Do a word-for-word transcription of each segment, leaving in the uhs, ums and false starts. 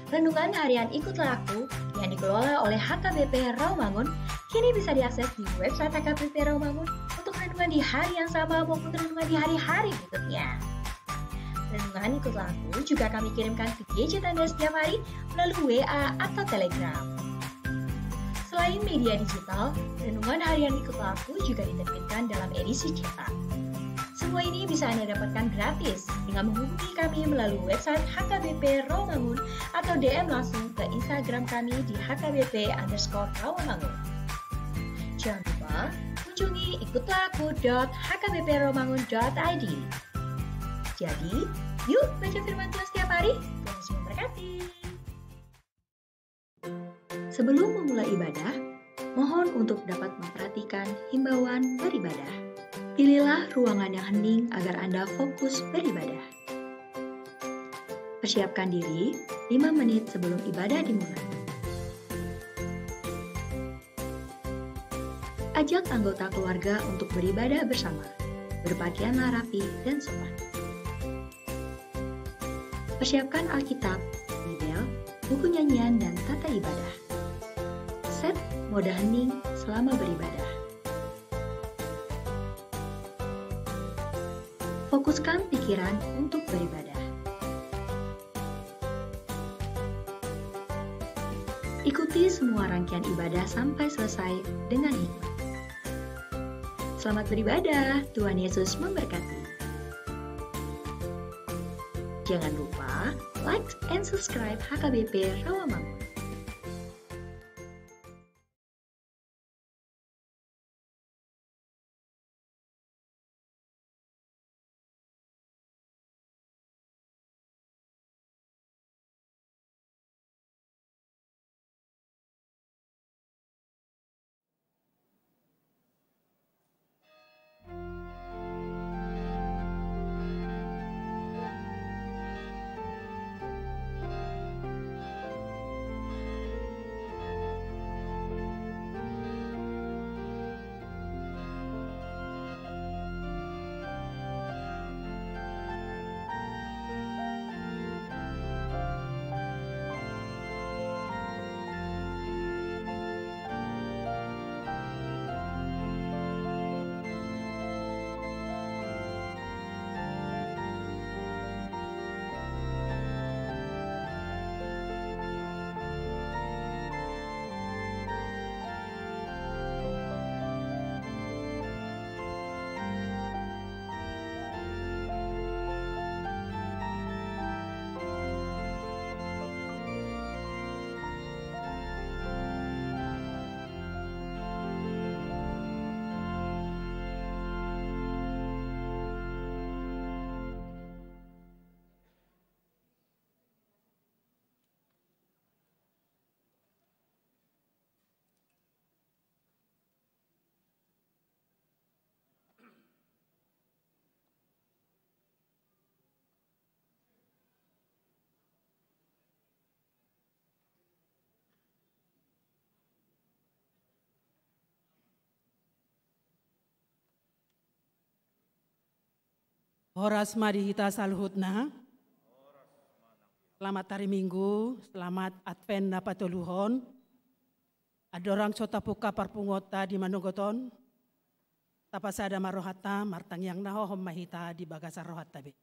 Renungan harian Ikutlah Aku yang dikelola oleh H K B P Rawamangun kini bisa diakses di website H K B P Rawamangun untuk renungan di hari yang sama maupun renungan di hari-hari berikutnya. Renungan Ikutlah Aku juga kami kirimkan ke gadget Anda setiap hari melalui W A atau Telegram. Selain media digital, renungan harian Ikutlah Aku juga diterbitkan dalam edisi cetak. Semua ini bisa Anda dapatkan gratis dengan menghubungi kami melalui website H K B P Rawamangun atau D M langsung ke Instagram kami di H K B P underscore Rawamangun. Jangan lupa kunjungi ikutlah aku dot H K B P rawamangun dot I D. Jadi, yuk baca firman Tuhan setiap hari. Tuhan Yesus memberkati. Sebelum memulai ibadah, mohon untuk dapat memperhatikan himbauan beribadah. Pilihlah ruangan yang hening agar Anda fokus beribadah. Persiapkan diri lima menit sebelum ibadah dimulai. Ajak anggota keluarga untuk beribadah bersama. Berpakaianlah rapi dan sopan. Persiapkan Alkitab, Bibel, buku nyanyian, dan tata ibadah. Set mode hening selama beribadah. Fokuskan pikiran untuk beribadah. Ikuti semua rangkaian ibadah sampai selesai dengan hikmat. Selamat beribadah, Tuhan Yesus memberkati. Jangan lupa like and subscribe H K B P Rawamangun. Horas ma di hita saluhutna. Selamat hari Minggu, selamat Advent na patoluhon. Andorang so tapungka parpunguanta di manogot on, tapasada ma rohanta, martangiang na hohom ma hita di bagasan rohanta be.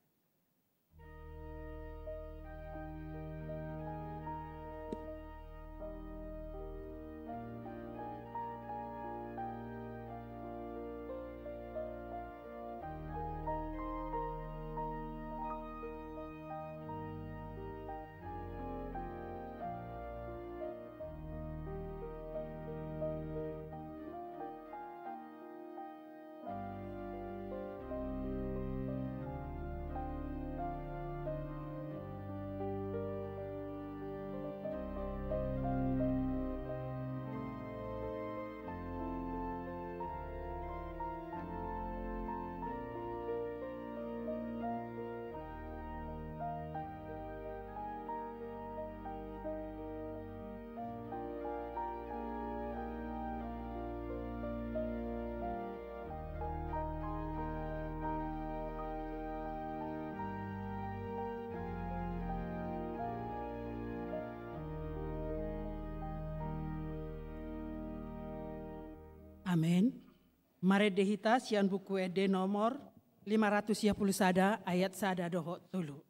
Amen. Marende hita sian Buku Ende nomor lima ratus sia pulu sada, ayat sada dohot tolu.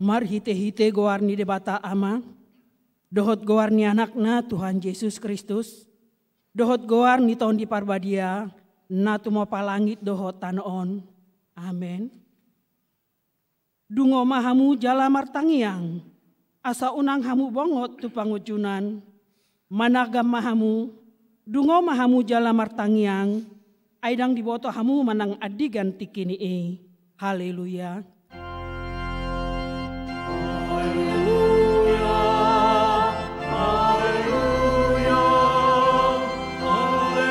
Marhite-hite goar ni Debata Ama, dohot goar ni Anakna Tuhan Jesus Kristus, dohot goar ni Tondi Parbadia, na tumompa langit dohot tano on. Amen. Dungo ma hamu jala martangiang, asa unang hamu bongot tu pangunjunan. Managam ma hamu, dungo ma hamu jala martangiang, ai ndang diboto hamu manang andigan tingki ni i. Haleluya. Haleluya, haleluya, haleluya.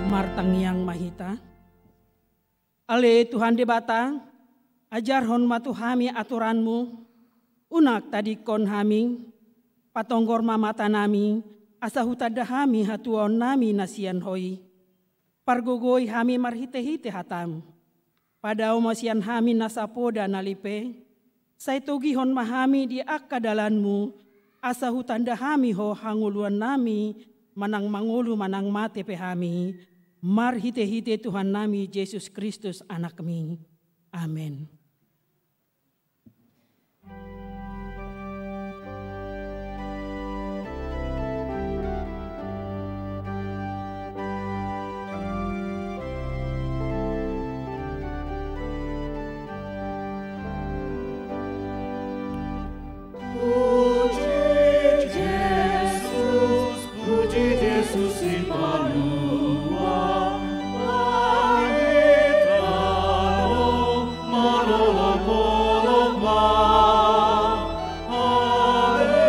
Martangiang ma hita. Ale Tuhan Debata, ajarhon ma tu hami aturanmu, unang tadingkon hami, patonggor ma matanami, asa hutanda hami hatuaonnami na sian Ho i. Pargogoi hami marhite-hite hatam. Padao ma sian hami nasa poda na lipe, sai togihon ma hami di angka dalanmu, asa hutanda hami Ho hangoluannami, manang mangolu manang mate pe hami. Marhite-hite Tuhannami Jesus Kristus, Anakmi. Amen. Puji Jesus, puji Jesus Sipalua, ai tano marolopolop ma. Haleluya,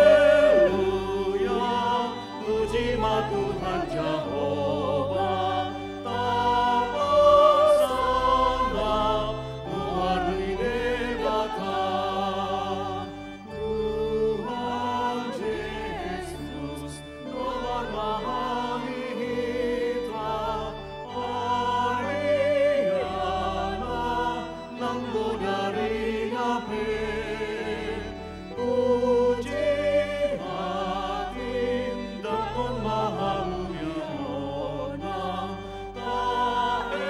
puji ma Tuhan Jahowa, tapasangap goar ni Debata. Tuhan Jesus, dombar ma hami hita, ai Anak nang bodari na pe. Puji hati, dapot ma hamuliaonna, taendehon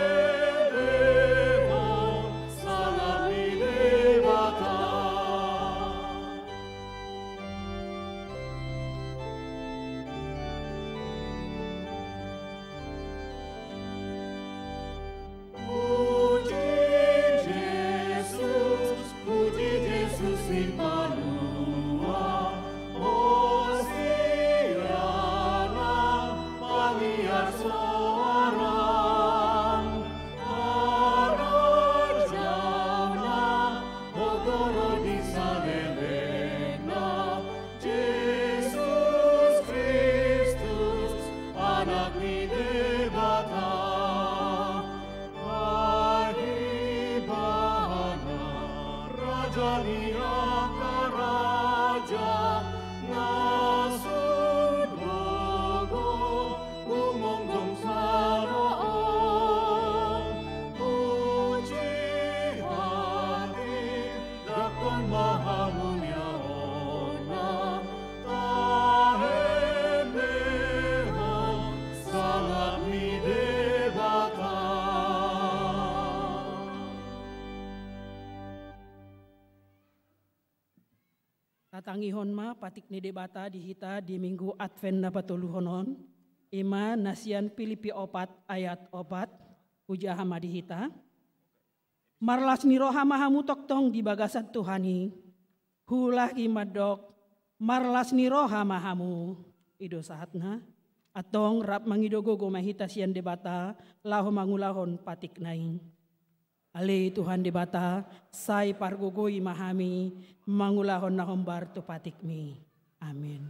sangap ni Debata. Puji Jesus, puji Jesus Sipalua, Hosiana, pangiar soara, harajaonna, hot do ro di salelengna, Jesus Kristus, Anak ni Debata. Ai Ibana, Raja ni angka raja, na sun gogo, umongdong sala on. Puji hati, dapot ma hamuliaonna, taendehon sangap ni Debata. Tatangihon ma patik ni Debata di hita di Minggu Advent na patoluhon on, i ma na sian Pilippi opat ayat opat, hujaha ma di hita. Marlas ni roha ma hamu tongtong di bagasan Tuhan i, huulahi mandok, marlas ni roha ma hamu. I do sahatna, antong rap mangido gogo ma hita sian Debata, laho mangulahon patikna i. Ale Tuhan Debata, sai pargogoi ma hami, mangulahon na hombar tu patikmi. Amen.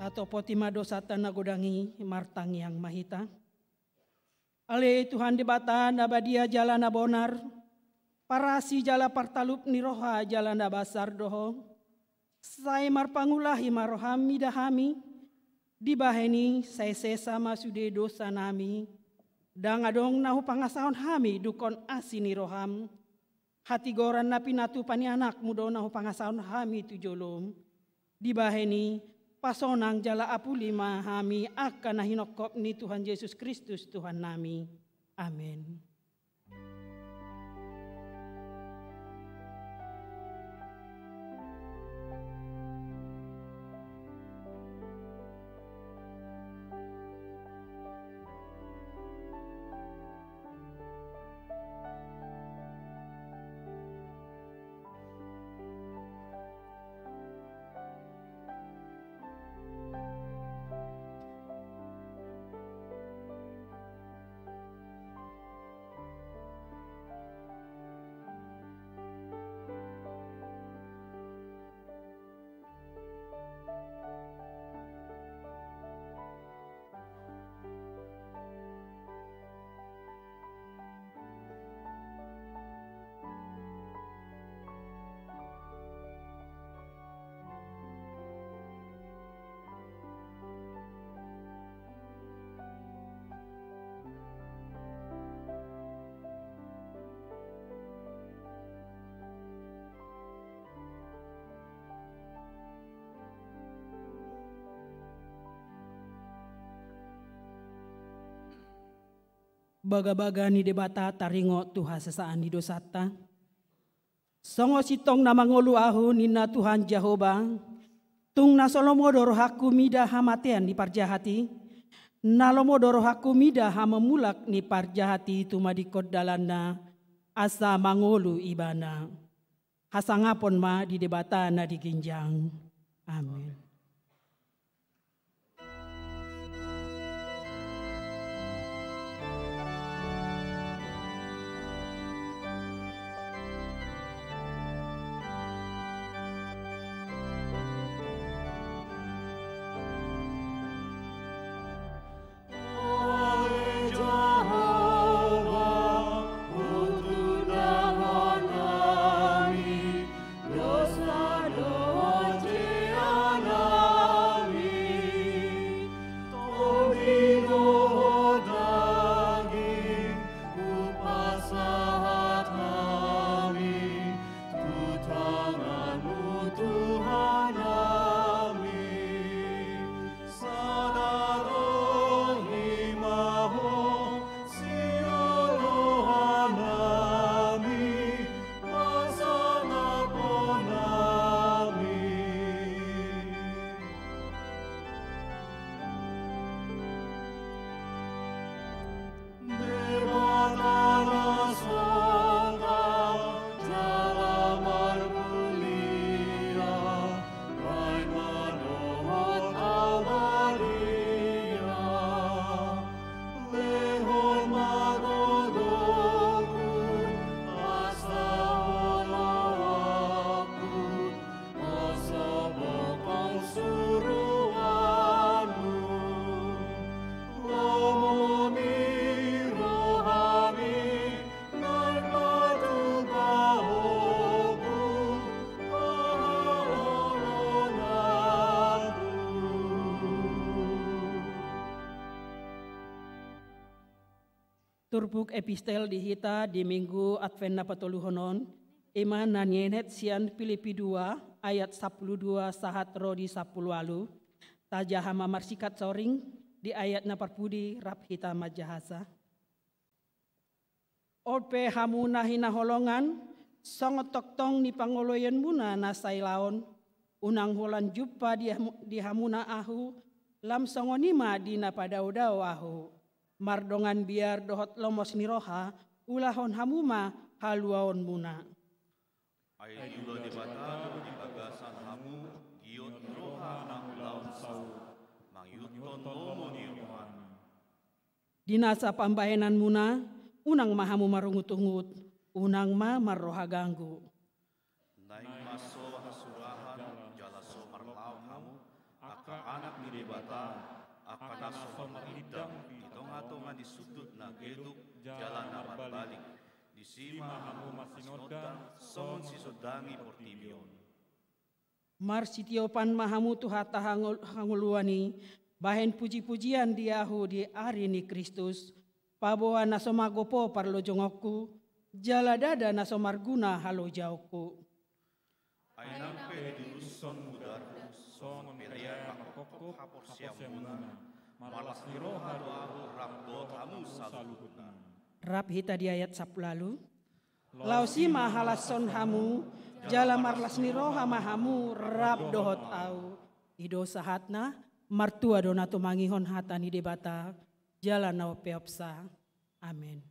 Tatopoti ma dosanta na godang i, martangiang ma hita. Ale Tuhan Debata na badia jala na bonar, parasi jala partalup ni roha jala na basar do Ho, sai marpangulahi ma roham mida hami, dibahen i sai sesa ma sude dosanami, ndang adong na hupangasahon hami dungkon asi ni roham, hatigoran na pinatupa ni anakmu do na hupangasahon hami tu jolom. Dibahen i, Pasonang jala apuli ma hami angka na hinophop ni Tuhan Jesus Kristus Tuhannami. Amen. Bagabaga ni Debata taringot tu hasesaan ni dosanta. Songon sintong na mangolu ahu, ninna Tuhan Jahowa, tung na so lomo do rohangku mida hamatean ni parjahat i, na lomo do rohangku mida hamamulak ni parjahat i tumadingkon dalanna, asa mangolu ibana. Hasangapon ma di Debata na di ginjang. Amen. Sada rohi ma ho sian rohanami, pasangaponami. Debata na sogot jala marmulia, baen ma dohot Au Maria. Lehon ma gogoku, asa oloanku, asa bokong suruanmu. Lomo ni rohami, naeng patupaonku haholonganku. Turpuk epistel di hita di Minggu Advent na patoluhon on, i ma na nienet sian Pilipi dua ayat sampulu dua sahat ro di sampulu ualu. Tajaha ma marsingkat soring di ayat na parpudi rap hita manjahasa. On pe hamu na hinaholongan, songon tongtong ni pangoloionmuna na sailaon, unang holan jumpa di hamu-, di hamuna ahu, lam songon i ma di na padaodao ahu. Mardongan biar dohot lomos ni roha, ulahon hamu ma haluaonmuna. Ai diula Debata do di bagasan hamu giot ni roha na ulaon saur, mangihuthon lomo ni rohana. Di nasa pambahenanmuna, unang ma hamu marungutungut, unang ma marroha ganggu. Naeng ma so hasurahan jala so marlaok hamu, angka anak ni Debata, angka na so marindang di tongatonga ni sundut na geduk jala na marbalik. Disi ma hamu masinondang songon sisondangi portibi on. Marsitiopan ma hamu tu hata hangol-, hangoluan i, bahen pujipujian di ahu di ari ni Kristus, paboa na so magopo parlojongonku, jala ndada na so marguna halojaonku. Ai nang pe didurushon mudarhu songon pelean Haporseaonmuna, marlas ni roha do ahu rap dohot hamu saluhutna. Rap hita di ayat sampulu ualu. Laos i ma halashon hamu, jala marlas ni roha ma hamu rap dohot ahu. I do sahatna. Martua do na tumangihon hata ni Debata, jala na umpeopsa. Amen.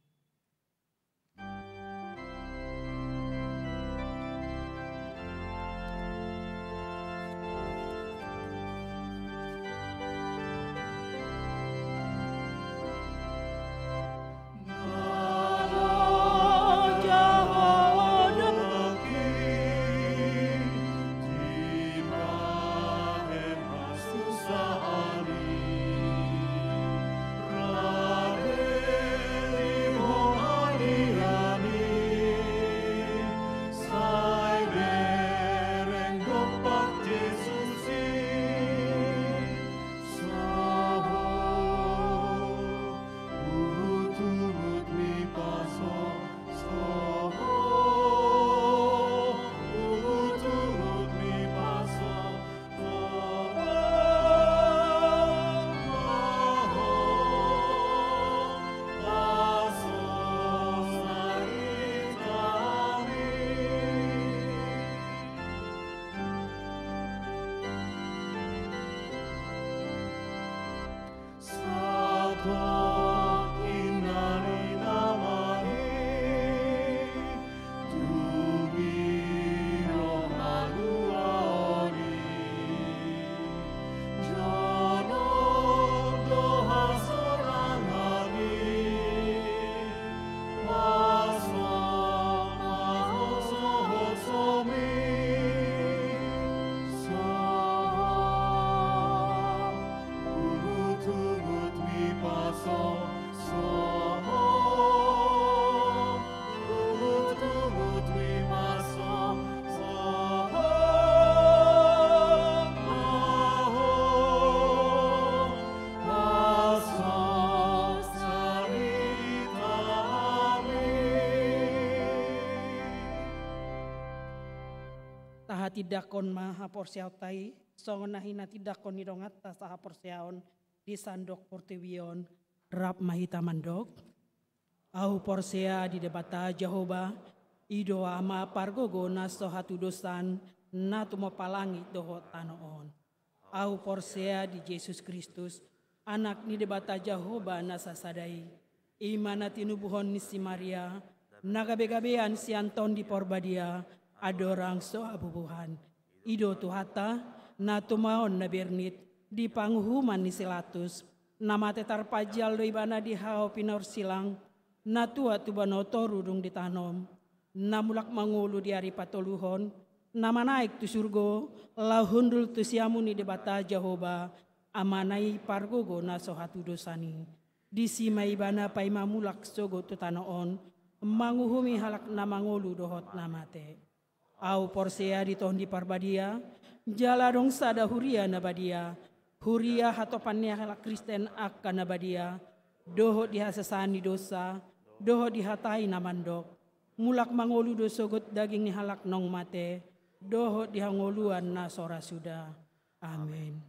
Tahatindangkon ma haporseaonta i, songon na hinatindangkon ni donganta sahaporseaon di sandok portibi on. Rap ma hita mandok. Ahu porsea di Debata Jahowa, i do Ama pargogo na so hatudosan, na tumompa langit dohot tano on. Ahu porsea di Jesus Kristus, Anak ni Debata Jahowa na sasada i. I ma na tinubuhon ni si Maria, na gabegabean sian Tondi Porbadia, andorang so habubuhan. I do Tuhanta, na tumaon na bernit, di panguhuman ni si Latus, na mate tarpanjal do ibana di hau pinorsilang, na tuat tu banua toru dung ditanom, na mulak mangolu di ari patoluhon, na manaek tu surgo, laho hundul tu siamun ni Debata Jahowa, Amana i pargogo na so hatudosan i. Disi ma ibana paima mulak sogot tu tano on, manguhumi halak na mangolu dohot na mate. Ahu porsea di Tondi Parbadia, jala adong sada huria na badia, huria hatopan ni halak Kristen angka na badia, dohot di hasesaan ni dosa, dohot di hata i na mandok. Mulak mangolu do sogot daging ni halak naung mate, dohot di hangoluan na so ra suda. Amen.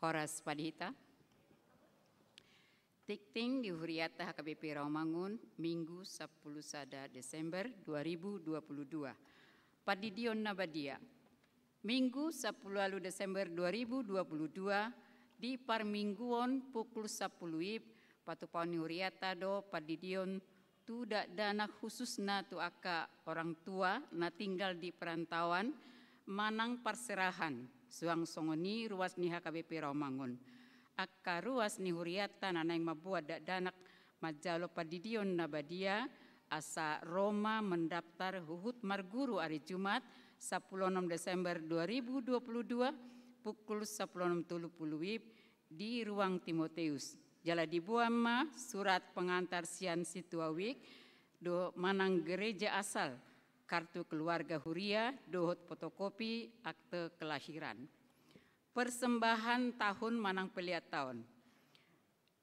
Horas padi hita. Tingting di huriata H K B P Rawamangun, Minggu sampulu sada Desember dua ribu dua puluh dua. Pandidion na badia. Minggu sampulu ualu Desember dua ribu dua puluh dua, di parmingguon pukul sampulu WIB, patupaon ni huriata do pandidion tu dakdanak, khususna tu angka orang tua na tinggal di perantauan manang parserahan, suang songon i ruas ni H K B P Rawamangun. Angka ruas ni huriata na naeng mamboan dakdanak manjalo pandidion na badia asa ro ma mendaftar huhut marguru ari Jumat, sampulu onom Desember dua ribu dua puluh dua, pukul sampulu onom tolu pulu WIB, di ruang Timoteus. Jala diboan ma surat pengantar sian sintua WIK dohot manang gereja asal, kartu keluarga huria dohot fotokopi akte kelahiran. Persembahan tahun manang pelean taon.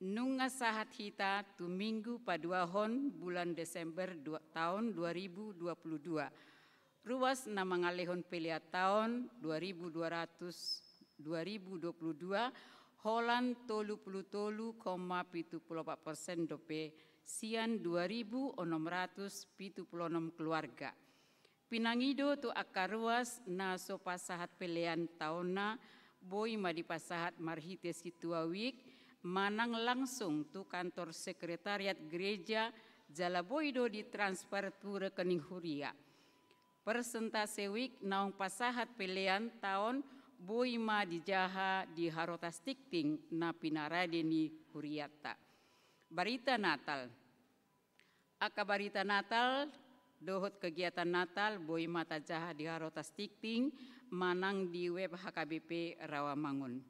Nunga sahat hita tu Minggu paduahon bulan Desember dua, taon dua ribu dua puluh dua. Ruas na mangalehon pelean taon dua ribu dua ratus, dua ribu dua puluh dua, holan tolu pulu tolu koma pitu pulu opat persen dope sian dua ribu onom ratus pitu pulu onom keluarga. Pinangido tu angka ruas na so pasahat pelean taonna, boi ma dipasahat marhite sintua WIK manang langsung tu kantor sekretariat gereja, jala boi do ditransfer tu rekening huria. Persentase WIK naung pasahat pelean taon boi ma dijaha di harotas tingting na pinarade ni huriata. Barita Natal. Angka barita Natal dohot kegiatan Natal boi ma tajaha di harotas tingting manang di web H K B P Rawamangun.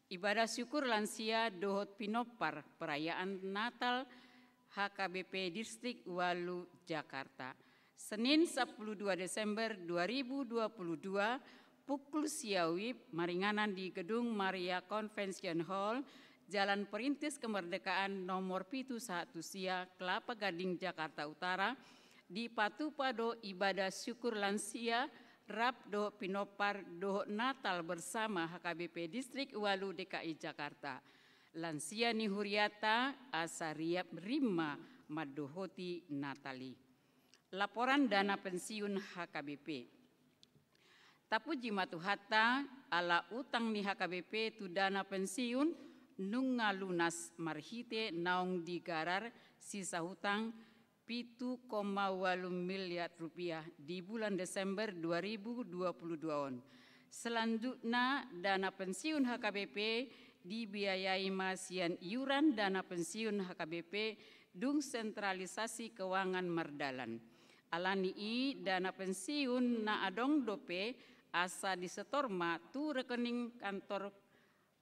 Ibadah syukur lansia dohot pinompar perayaan Natal H K B P Distrik Walu Jakarta. Senin sampulu dua Desember dua ribu dua puluh dua, pukul sia WIB maringanan di Gedung Maria Convention Hall, Jalan Perintis Kemerdekaan nomor pitu sahat tu sia, Kelapa Gading, Jakarta Utara, dipatupa do ibadah syukur lansia rap dohot pinompar dohot Natal bersama H K B P Distrik Walu D K I Jakarta. Lansia ni huriata asa riap rim ma mandohoti Natal i. Laporan dana pensiun H K B P. Tapuji ma Tuhanta, ala utang ni H K B P tu dana pensiun nunga lunas marhite naung digarar sisa hutang pitu koma ualu miliar rupiah di bulan Desember dua ribu dua puluh dua on. Selanjutna, dana pensiun H K B P dibiayai ma sian iuran dana pensiun H K B P dung sentralisasi keuangan mardalan. Alani i, dana pensiun na adong dope asa disetor ma tu rekening kantor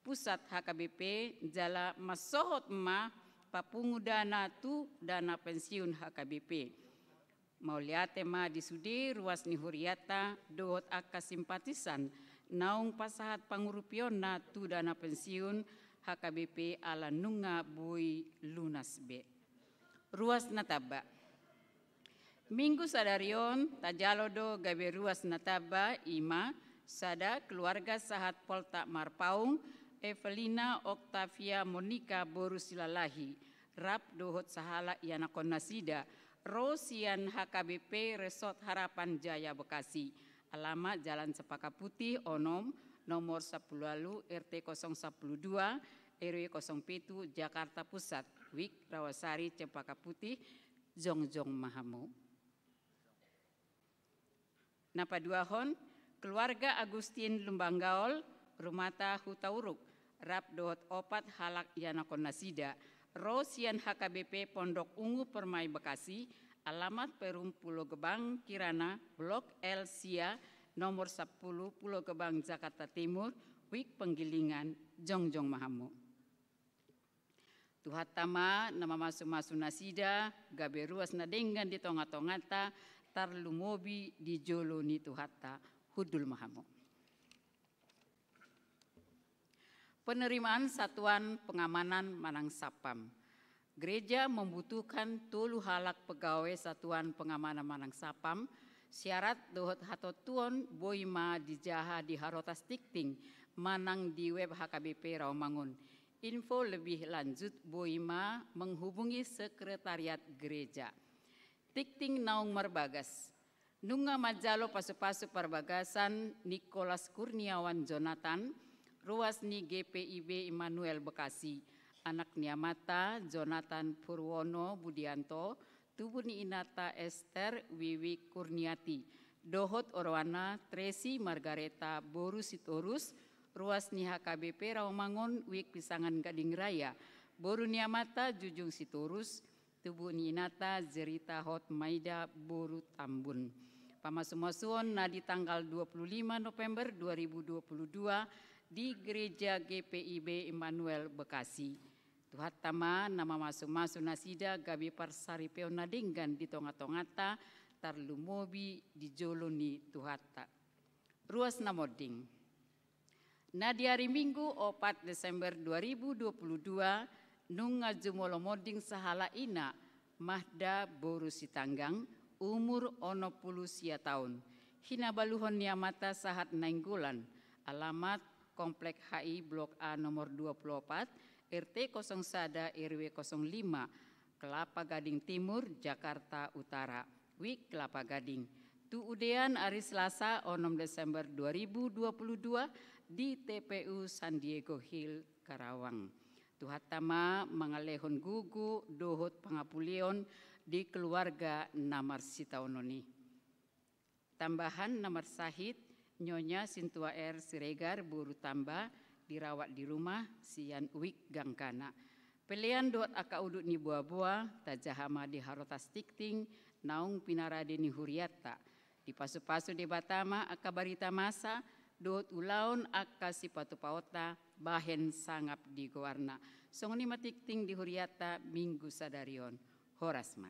pusat H K B P, jala mansohot ma papungu dana tu dana pensiun H K B P. Mauliate ma di sude ruas ni huriata dohot angka simpatisan naung pasahat pangurupionna tu dana pensiun H K B P ala nunga boi lunas be. Ruas na tamba. Minggu sadari on tajalo do gabe ruas na tamba, i ma sada keluarga sahat Poltak Marpaung, Evelina Octavia Monica boru Silalahi, rap dohot sahalak ianakhon nasida, ro sian H K B P Resort Harapan Jaya Bekasi. Alamat Jalan Cempaka Putih onom, nomor sampulu ualu, R T kosong sampulu dua, R W kosong pitu, Jakarta Pusat. WIK Rawasari Cempaka Putih, jongjong ma hamu. Na paduahon, keluarga Agustin Lumban Gaol, rumahta Hutauruk, rap dohot opat halak ianakhon nasida, ro sian H K B P Pondok Ungu Permai Bekasi, alamat Perum Pulo Gebang Kirana, Blok L sia, nomor sampulu, Pulo Gebang, Jakarta Timur, WIK Penggilingan, jongjong ma hamu. Tuhanta ma na mamasumasu nasida gabe ruas na denggan di tongatonganta, tarlumobi di jolo ni Tuhanta. Hundul ma hamu. Penerimaan satuan pengamanan manang satpam. Gereja membutuhkan tolu halak pegawai satuan pengamanan manang satpam. Syarat dohot hatontuon boi ma dijaha di harotas tingting manang di web H K B P Rawamangun. Info lebih lanjut boi ma menghubungi sekretariat gereja. Tingting naung marbagas. Nunga manjalo pasupasu parbagasan Nikolas Kurniawan Jonathan, ruas ni G P I B Immanuel Bekasi, anak ni amanta Jonathan Purwono Budianto, tubu ni inanta Ester Wiwi Kurniati, dohot oroana Tresi Margareta boru Sitorus, ruas ni H K B P Rawamangun, Wik Pisangan Gading Raya, boru ni amanta Jujung Sitorus, tubu ni inanta Jerita Hotmaida boru Tambun. Pamasumasuon na di tanggal dua puluh lima November dua ribu dua puluh dua di Gereja G P I B Immanuel Bekasi. Tuhanta ma na mamasumasu nasida gabe parsaripeon na denggan di tongatonganta, tarlumobi di jolo ni Tuhanta. Ruas na monding. Na di ari Minggu opat Desember dua ribu dua puluh dua, nunga jumolo monding sahalak ina, Mahda boru Sitanggang, umur onom pulu sia taon. Hinabaluhon ni amanta Sahat Nainggolan, alamat Komplek H I Blok A nomor dua puluh opat, R T kosong sada R W kosong lima, Kelapa Gading Timur, Jakarta Utara. Wik Kelapa Gading. Tu udean ari Selasa onom Desember dua ribu dua puluh dua di T P U San Diego Hill, Karawang. Tuhanta ma mangalehon gogo dohot pangapuleon di keluarga na marsitaonon i. Tambahan na marsahit, Nyonya Sintua R Siregar boru Tamba, dirawat di rumah sian Wik Gangkana. Pelean dohot angka udut ni boaboa tajaha ma di harotas tingting naung pinarade ni hurianta. Dipasupasu Debata ma angka barita masa dohot ulaon angka sipatupaonta bahen sangap di goarna. Songon i ma tingting di hurianta Minggu sadari on. Horas ma.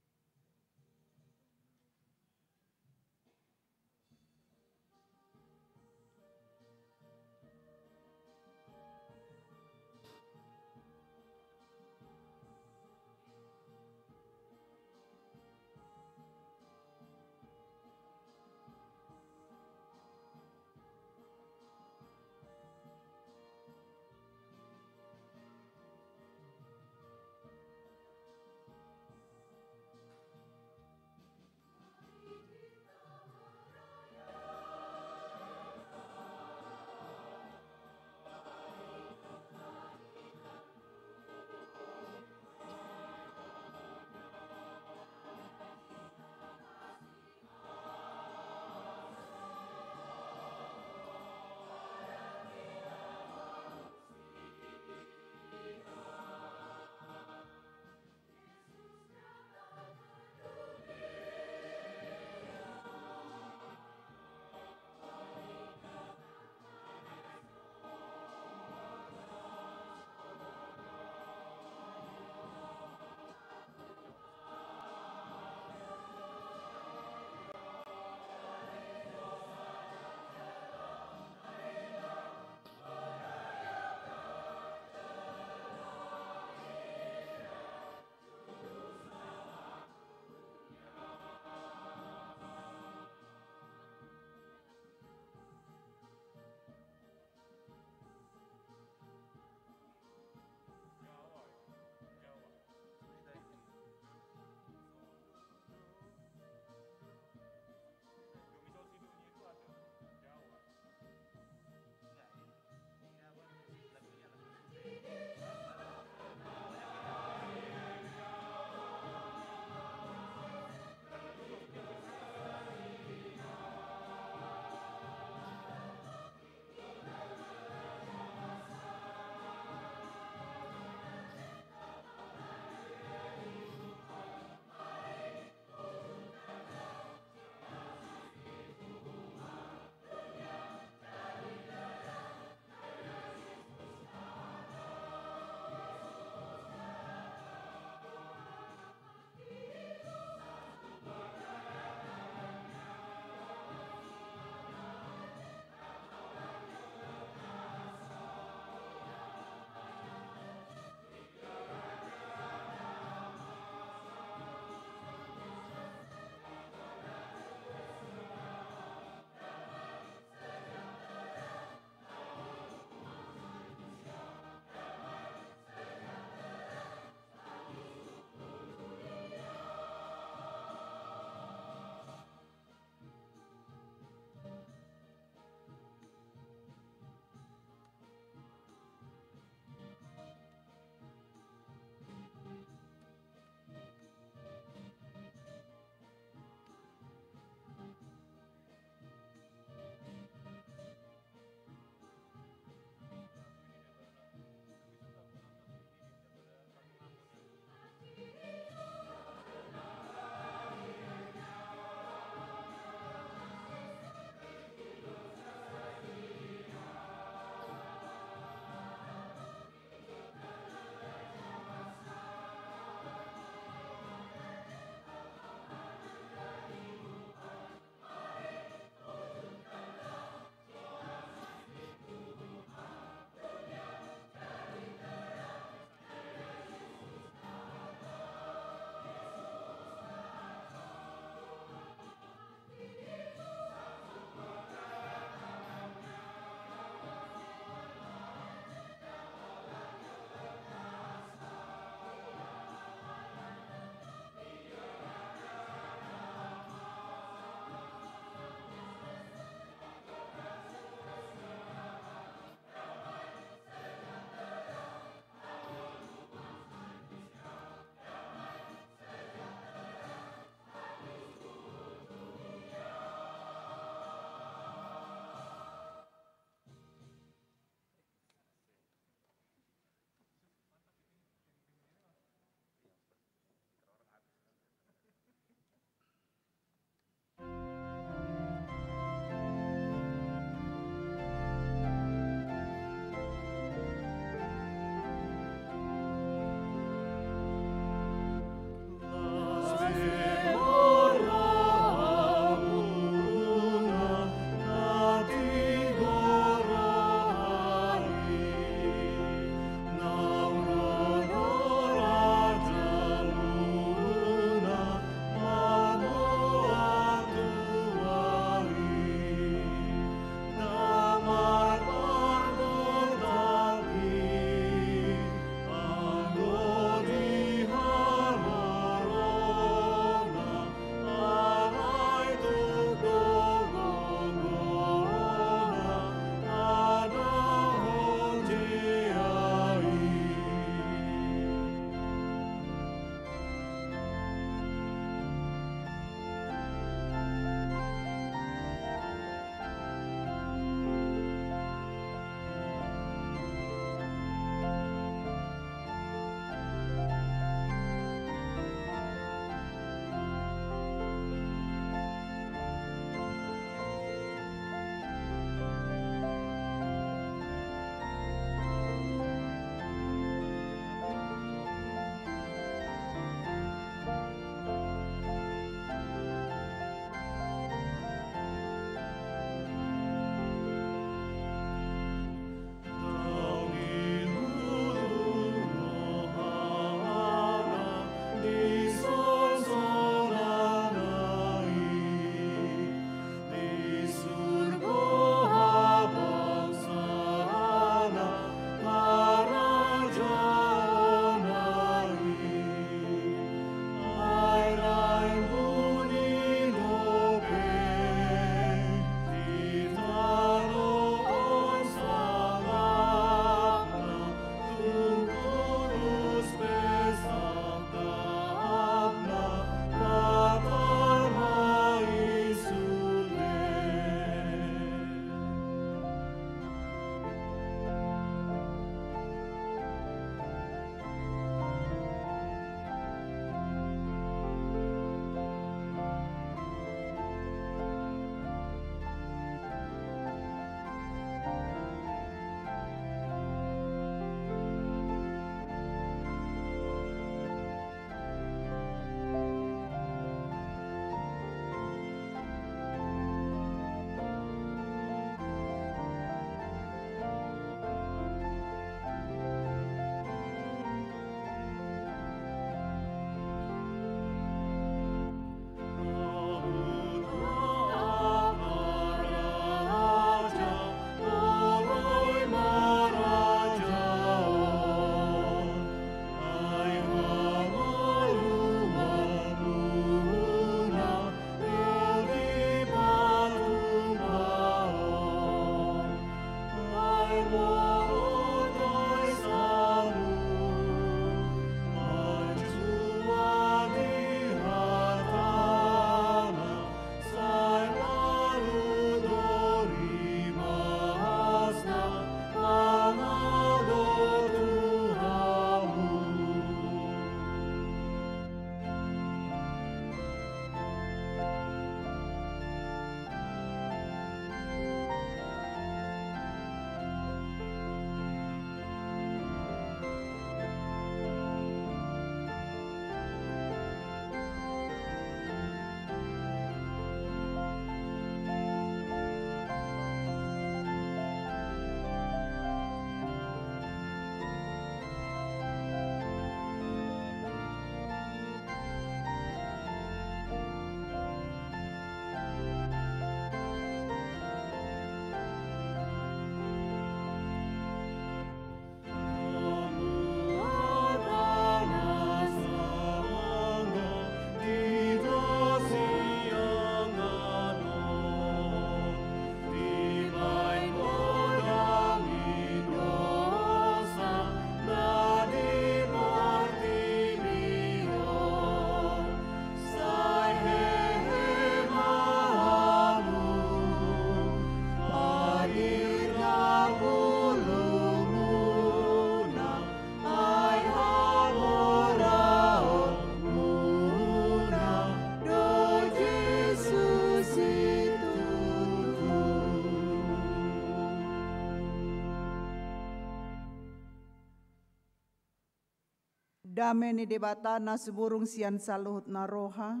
Dame ni Debata na sumurung sian saluhut na roha,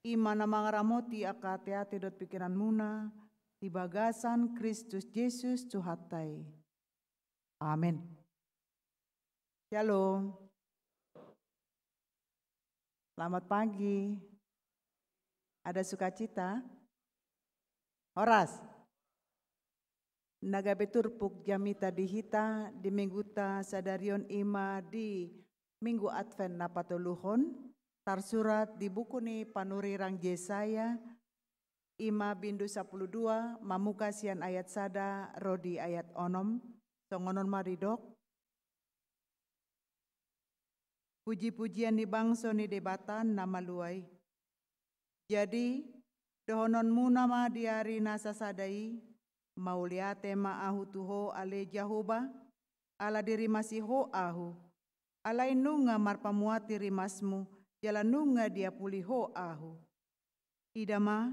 i ma na mangaramoti angka ateate dohot pingkiranmuna di bagasan Kristus Jesus Tuhanta i. Amen. Shalom. Selamat pagi. Ada sukacita? Horas. Na gabe turpuk jamita di hita di mingguta sadari on i ma di Minggu Advent na patoluhon, tarsurat di buku ni panurirang Jesaya, i ma bindu sampulu dua, mamungka sian ayat sada ro di ayat onom, songon on ma didok. Pujipujian ni bangso ni Debata na malua i. Jadi, dohononmuna ma di ari na sasada i, mauliate ma ahu tu ho ale Jahowa, ala dirimasi ho ahu. Alai nunga marpamuati rimasmu, jala nunga diapuli ho ahu. Ida ma,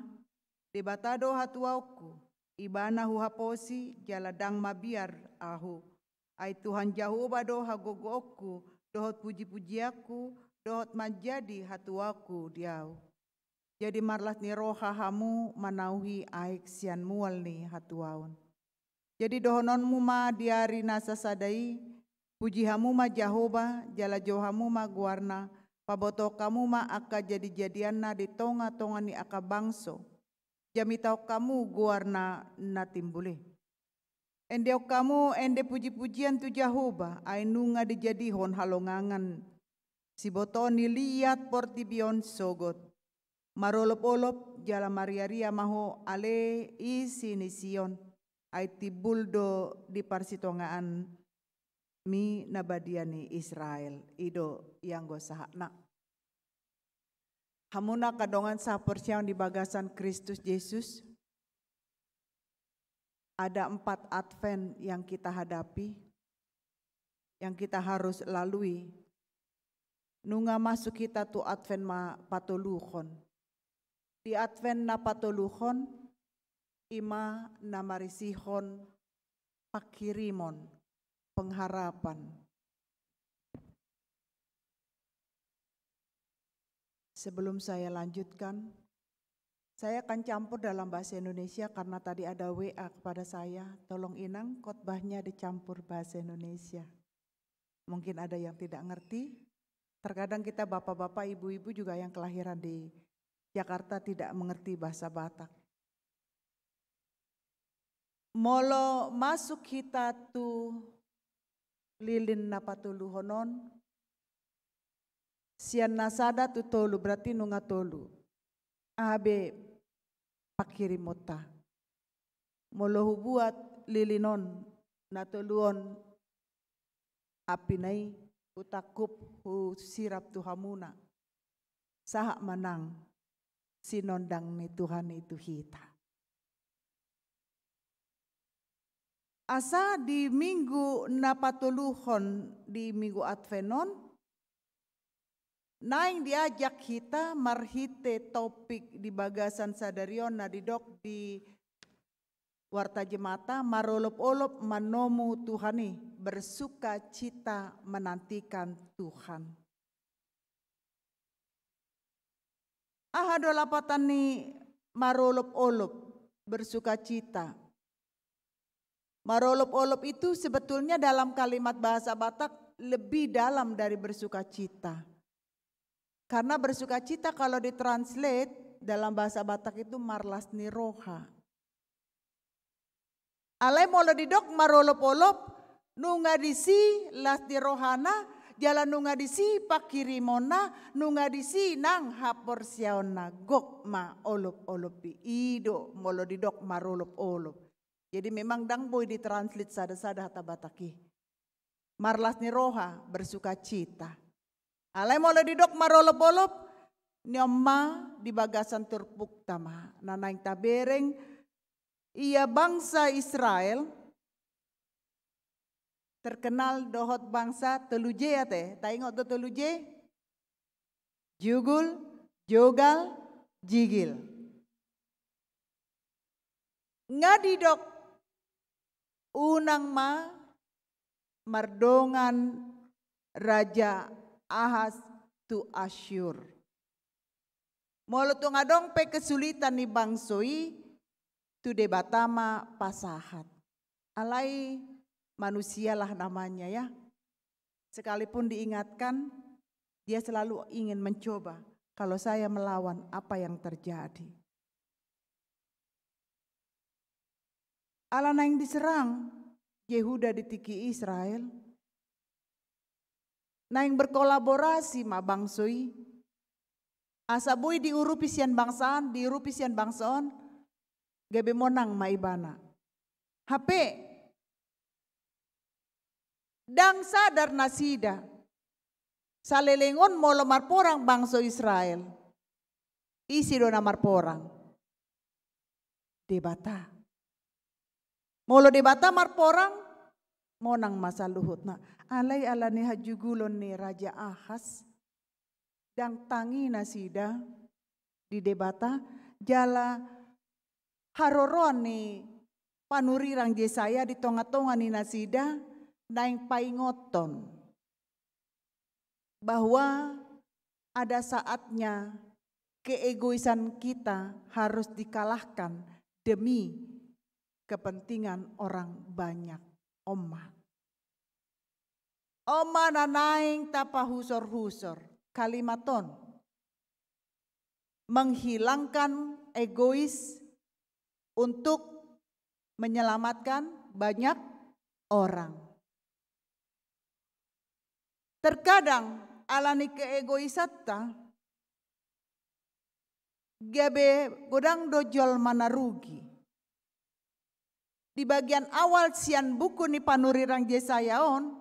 Debata do hatuaonku, ibana huhaposi, jala ndang mabiar ahu. Ai Tuhan Jahowa do hagogoonku, dohot pujipujianku, dohot manjadi hatuaonku di ahu. Jadi marlas ni roha hamu manauhi aek sian mual ni hatuaon. Jadi dohononmu ma di ari na sasada i, puji hamu ma Jahowa, jala jou hamu ma goarna, pabotohon hamu ma angka jadijadianna di tongatonga ni angka bangso. Jamitahon hamu goarna na timbul i. Endehon hamu ende pujipujian tu Jahowa, ai nunga dijadihon halongangan. Sibotoon ni liat portibi on sogot. Marolopolop jala mariaria ma ho ale isi ni Sion, ai timbul do di parsitongaanmi na badia ni Israel. I do ianggo sahatna. Hamuna angka dongan sahaporseaon di bagasan Kristus Jesus, ada empat Advent yang kita hadapi, yang kita harus lalui. Nunga masuk hita tu Advent ma patoluhon. Di Advent na patoluhon, i ma na marisihon panghirimon, pengharapan. Sebelum saya lanjutkan, saya akan campur dalam bahasa Indonesia karena tadi ada W A kepada saya, "Tolong Inang, khotbahnya dicampur bahasa Indonesia." Mungkin ada yang tidak ngerti. Terkadang kita bapak-bapak, ibu-ibu juga yang kelahiran di Jakarta tidak mengerti bahasa Batak. Molo masuk hita tu lilin na patoluhon on, sian na sada tu tolu, berarti nunga tolu. Aha be panghirimonta? Molo hubuat lilin on, na tolu on, ampina i hutangkup, husirap tu hamuna. Sahat ma nang sinondang ni Tuhan i tu hita. Asa di minggu na patoluhon di minggu Advent on, naeng diajak hita marhite topik di bagasan sadari on na didok di Warta Jemata, marolopolop manomu Tuhan i, bersukacita menantikan Tuhan. Aha do lapatan ni marolopolop, bersukacita? Marolopolop itu sebetulnya dalam kalimat bahasa Batak lebih dalam dari bersukacita. Karena bersukacita kalau ditranslate dalam bahasa Batak itu marlas ni roha. Alai molo didok marolopolop, nunga disi las ni rohana, jala nunga disi panghirimonna, nunga disi nang haporseaonna, gok ma olopolop i. I do molo didok marolopolop. Jadi memang ndang boi ditranslate sadasada hata Batak i. Marlas ni roha, bersukacita. Alai molo didok marolopolop, nion ma di bagasan turpukta ma na naeng tabereng, ia bangsa Israel terkenal dohot bangsa tolu J ate, taingot do tolu J? Jugul, jogal, jigil. Nga didok unang ma mardongan Raja Ahas tu Asyur. Molo tung adong pe kesulitan ni bangso i, tu Debata ma pasahat. Alai manusialah namanya, ya. Sekalipun diingatkan, dia selalu ingin mencoba. Kalau saya melawan, apa yang terjadi? Ala naeng diserang Yehuda di tingki Israel, naeng berkolaborasi ma bangso i. Asa boi diurupi sian bangsa an, diurupi sian bangsa on, gabe monang ma ibana. Hape, ndang sadar nasida. Saleleng on molo marporang bangso Israel, ise do na marporang? Debata. Molo Debata marporang, monang ma saluhutna. Alai ala ni hajugulon ni Raja Ahas, ndang tangi nasida di Debata, jala haroroan ni panurirang Jesaya di tonga-tonga ni nasida naeng paingothon bahwa ada saatnya keegoisan kita harus dikalahkan demi kepentingan orang banyak. On ma. On ma na naeng tapahusor-husor. Kalimat on. Menghilangkan egois untuk menyelamatkan banyak orang. Terkadang ala ni keegoisanta, gabe godang do jolma na rugi. Di bagian awal sian buku ni panurirang Jesaya on,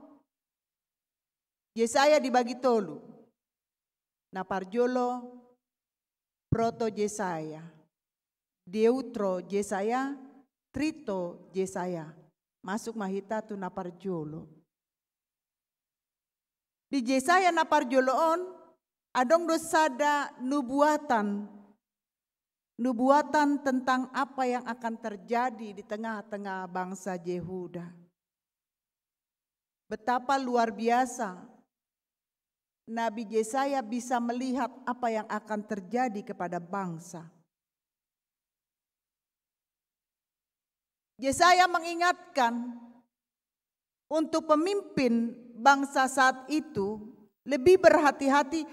Jesaya dibagi tolu. Na parjolo, Proto Jesaya, Deutro Jesaya, Trito Jesaya. Masuk ma hita tu na parjolo. Di Jesaya na parjolo on, adong do sada nubuatan. Nubuatan tentang apa yang akan terjadi di tengah-tengah bangsa Yehuda. Betapa luar biasa Nabi Jesaya bisa melihat apa yang akan terjadi kepada bangsa. Jesaya mengingatkan untuk pemimpin bangsa saat itu lebih berhati-hati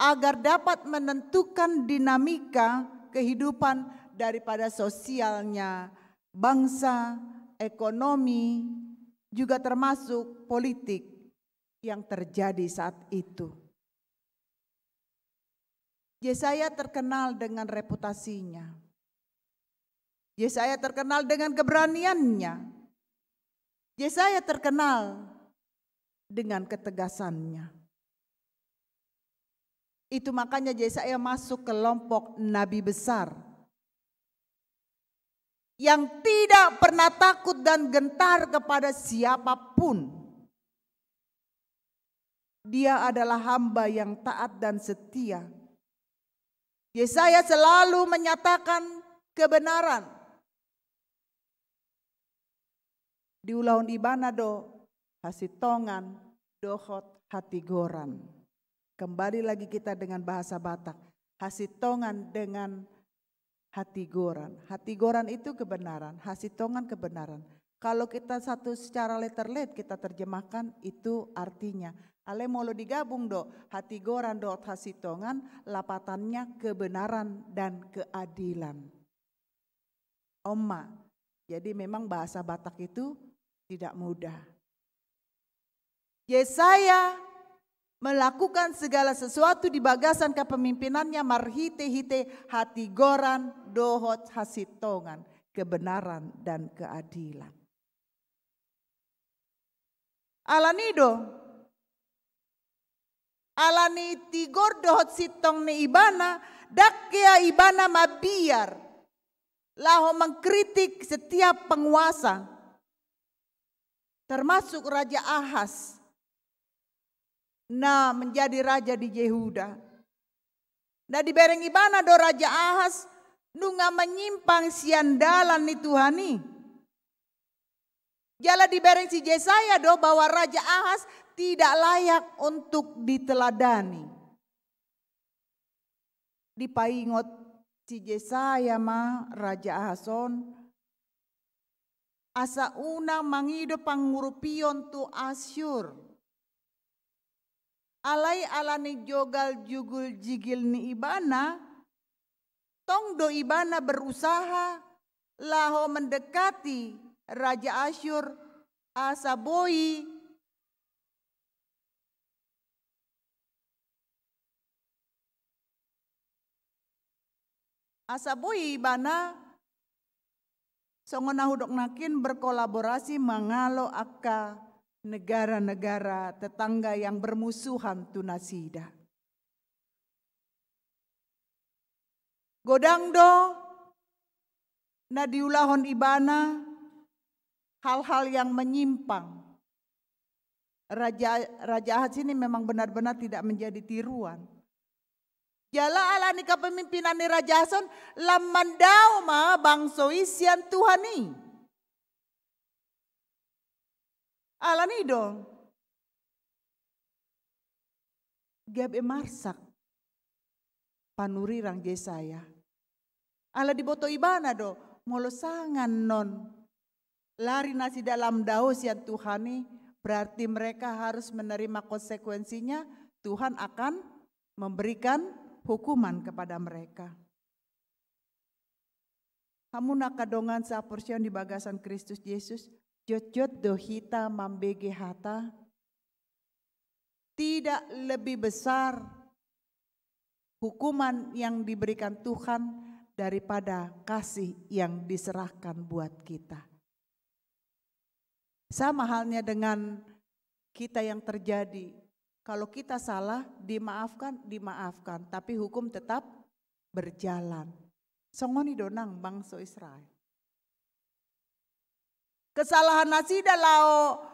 agar dapat menentukan dinamika kehidupan daripada sosialnya bangsa, ekonomi, juga termasuk politik yang terjadi saat itu. Jesaya terkenal dengan reputasinya. Jesaya terkenal dengan keberaniannya. Jesaya terkenal dengan ketegasannya. Itu makanya Jesaya masuk kelompok nabi besar yang tidak pernah takut dan gentar kepada siapapun. Dia adalah hamba yang taat dan setia. Yesaya selalu menyatakan kebenaran. Diulahon ibana do hasintongan dohot hatigoran. Kembali lagi kita dengan bahasa Batak. Hasintongan dengan hatigoran. Hatigoran itu kebenaran, hasintongan kebenaran. Kalau kita satu secara letter-led kita terjemahkan itu artinya. Alai molo digabung do hatigoran dohot hasintongan, lapatannya kebenaran dan keadilan. On ma. Jadi memang bahasa Batak itu tidak mudah. Yesaya melakukan segala sesuatu di bagasan kepemimpinannya marhite-hite hatigoran dohot hasintongan, kebenaran dan keadilan. Alani do, alani tigor dohot sintong ni ibana, ndang hea ibana mabiar laho mengkritik setiap penguasa, termasuk Raja Ahas na menjadi raja di Yehuda. Na dibereng ibana do Raja Ahas nunga menyimpang sian dalan ni Tuhan i. Jala dibereng si Jesaya do bahwa Raja Ahas tidak layak untuk diteladani. Dipaingot si Jesaya ma Raja Ahas on, asa unang mangido pangurupion tu Asyur. Alai ala ni jogal jugul jigil ni ibana, tong do ibana berusaha laho mendekati Raja Asyur, asa boi asa boi ibana, songon na hudok nangkin, berkolaborasi mangalo angka negara-negara tetangga yang bermusuhan tu nasida. Godang do na diulahon ibana hal-hal yang menyimpang. Raja, Raja Ahas ini memang benar-benar tidak menjadi tiruan. Jala ala ni kepemimpinan ni Raja Ahas on, lam mandao ma bangso i sian Tuhan i. Ala ni do, gabe marsak panurirang Jesaya. Ala diboto ibana do, molo sanga annon lari nasida lam dao sian Tuhan i, berarti mereka harus menerima konsekuensinya, Tuhan akan memberikan hukuman kepada mereka. Hamu na angka dongan saporseaon di bagasan Kristus Jesus, jotjot do hita mambege hata, tidak lebih besar hukuman yang diberikan Tuhan daripada kasih yang diserahkan buat kita. Sama halnya dengan kita yang terjadi. Kalau kita salah, dimaafkan, dimaafkan. Tapi hukum tetap berjalan. Songon i do nang bangso Israel. Kesalahan nasida laho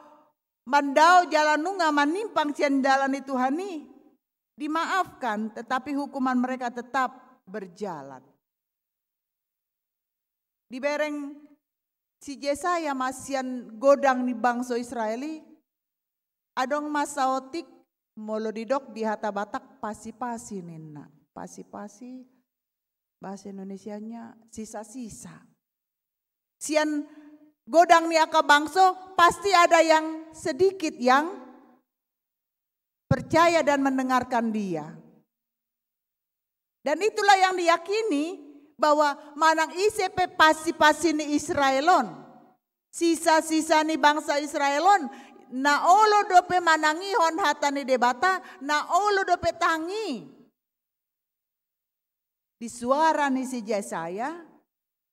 mandao jala nunga manyimpang sian dalan ni Tuhan i dimaafkan, tetapi hukuman mereka tetap berjalan. Dibereng si Jesaya ma sian godang ni bangso Israel i, adong ma saotik, molo didok di hata Batak pasi-pasi ninna. Pasi-pasi, bahasa Indonesianya sisa-sisa. Sian godang ni angka bangso pasti ada yang sedikit yang percaya dan mendengarkan dia. Dan itulah yang diyakini, bahwa manang ise pe pasi-pasi ni Israel on, sisa-sisa ni bangsa Israel on, na olo dope manangihon hata ni Debata, na olo dope tangi. Di suara ni si Jesaya,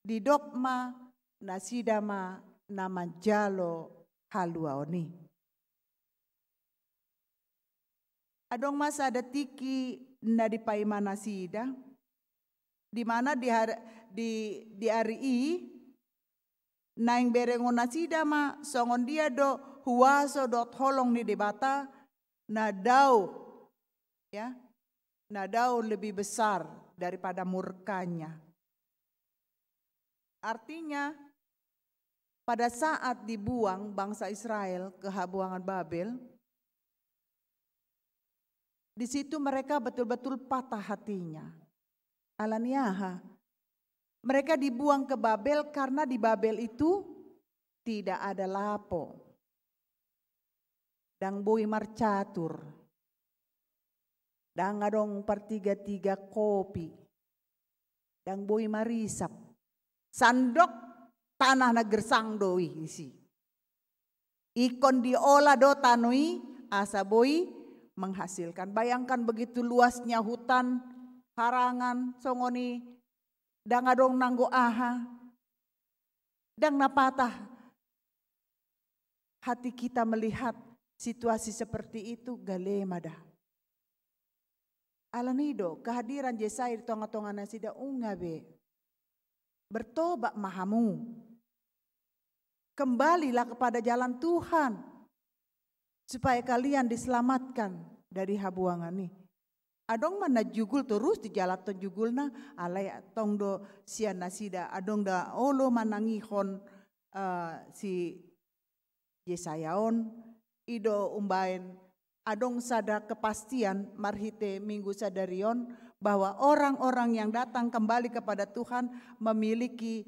didok ma nasida ma na manjalo haluaon i. Adong ma sada tingki na dipaima nasida, di mana di hari, di, di ari i, naeng berengon nasida ma songon dia do huaso dohot holong ni Debata na dao, ya, na dao lebih besar daripada murkanya. Artinya, pada saat dibuang bangsa Israel ke habuangan Babel, di situ mereka betul-betul patah hatinya. Ala ni aha? Mereka dibuang ke Babel karena di Babel itu tidak ada lapo. Ndang boi marcatur. Ndang adong partiga-tiga kopi. Ndang boi marisap. Sandok tanah na gersang do i isi. Ingkon diolah do tano i asa boi menghasilkan. Bayangkan begitu luasnya hutan, harangan, songon i, ndang adong nanggo aha. Ndang na patah hati kita melihat situasi seperti itu, gale ma da. Ala ni do, kehadiran Jesaya di tonga-tonga nasida, nunga be. Bertobat ma hamu. Kembalilah kepada jalan Tuhan, supaya kalian diselamatkan dari habuangan i. Adong ma na jugul torus dijalathon jugulna, alai tong do sian nasida, adong do olo manangihon, eh, si Jesaya on, i do umbaen adong sada kepastian marhite minggu sadari on, bahwa orang-orang yang datang kembali kepada Tuhan memiliki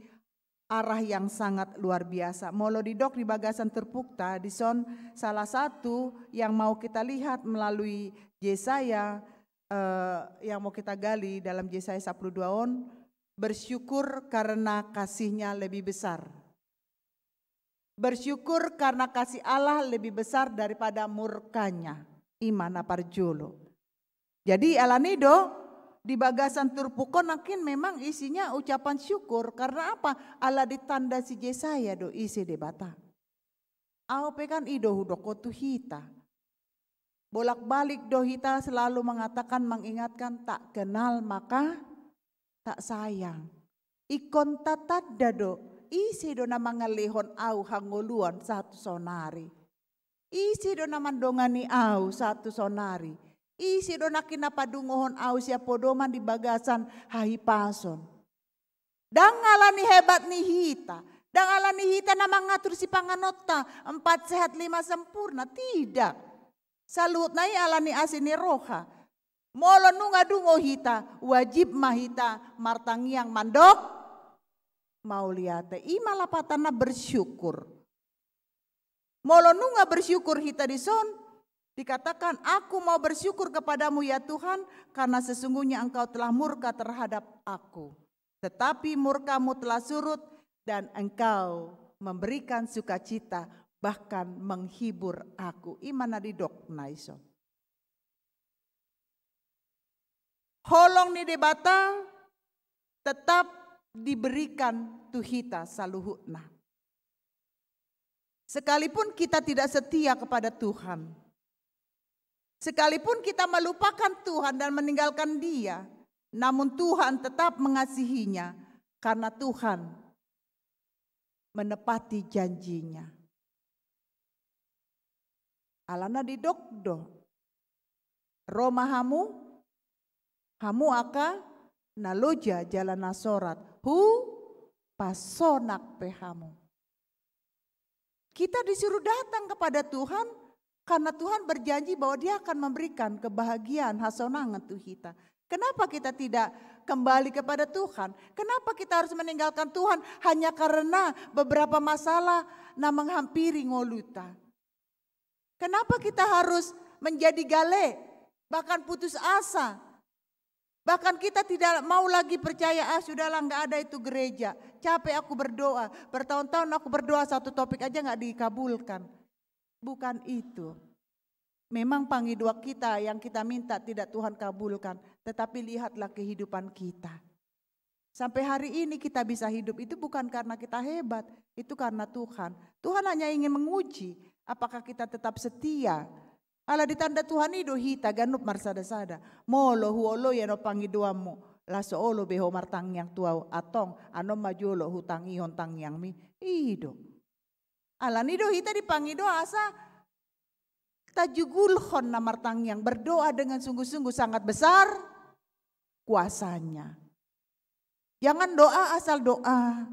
arah yang sangat luar biasa. Molo didok di bagasan turpukta, dison salah satu yang mau kita lihat melalui Yesaya, eh, yang mau kita gali dalam Yesaya sapuluh dua on, bersyukur karena kasihnya lebih besar. Bersyukur karena kasih Allah lebih besar daripada murkanya. I ma na parjolo. Jadi alani do di bagasan turpuk on nangkin memang isinya ucapan syukur. Karena apa? Ala ditanda si Yesaya do ise Debata. Au pe kan i do hudok tu hita. Bolak-balik do hita selalu mengatakan, mengingatkan, tak kenal maka tak sayang. Ingkon tatanda do, ise do na mangalehon au hangoluan sahat tu saonari. Ise do na mandongani au sahat tu saonari. Ise do na kinapadungohon au sian podoman di bagasan hahipason. Ndang alani hebat ni hita, ndang alani hita na mangatur sipanganonta, empat sehat lima sempurna, tidak. Saluhutna i alani asi ni roha. Molo nunga dungo hita, wajib ma hita martangiang mandok mauliate. I ma lapatanna bersyukur. Molo nunga bersyukur hita dison, dikatakan, aku mau bersyukur kepadamu ya Tuhan, karena sesungguhnya engkau telah murka terhadap aku. Tetapi murkamu telah surut dan engkau memberikan sukacita, bahkan menghibur aku. I ma na didok na dison. Holong ni Debata tetap diberikan tu hita saluhutna. Sekalipun kita tidak setia kepada Tuhan, sekalipun kita melupakan Tuhan dan meninggalkan Dia, namun Tuhan tetap mengasihinya karena Tuhan menepati janjinya. Alana didok do, ro ma hamu, hamu angka na loja jala na sorat, hupasonang pe hamu. Kita disuruh datang kepada Tuhan karena Tuhan berjanji bahwa Dia akan memberikan kebahagiaan, hasonangan tu hita. Kenapa kita tidak kembali kepada Tuhan? Kenapa kita harus meninggalkan Tuhan hanya karena beberapa masalah na menghampiri ngoluta? Kenapa kita harus menjadi gale, bahkan putus asa? Bahkan kita tidak mau lagi percaya, ah, sudahlah, nggak ada itu gereja. Capek aku berdoa, bertahun-tahun aku berdoa satu topik aja nggak dikabulkan. Bukan itu. Memang pangidoan kita yang kita minta tidak Tuhan kabulkan, tetapi lihatlah kehidupan kita. Sampai hari ini kita bisa hidup itu bukan karena kita hebat, itu karena Tuhan. Tuhan hanya ingin menguji apakah kita tetap setia. Ala ditanda Tuhan i do hita ganup marsada-sada. Molo huoloi anon pangidoanmu, laos so olo be ho martangiang tu Ahu, antong anon ma jolo hutangihon tangiangmi. I do. Alani do hita dipangido asa tajugulhon na martangiang, berdoa dengan sungguh-sungguh, sangat besar kuasanya. Jangan doa asal doa.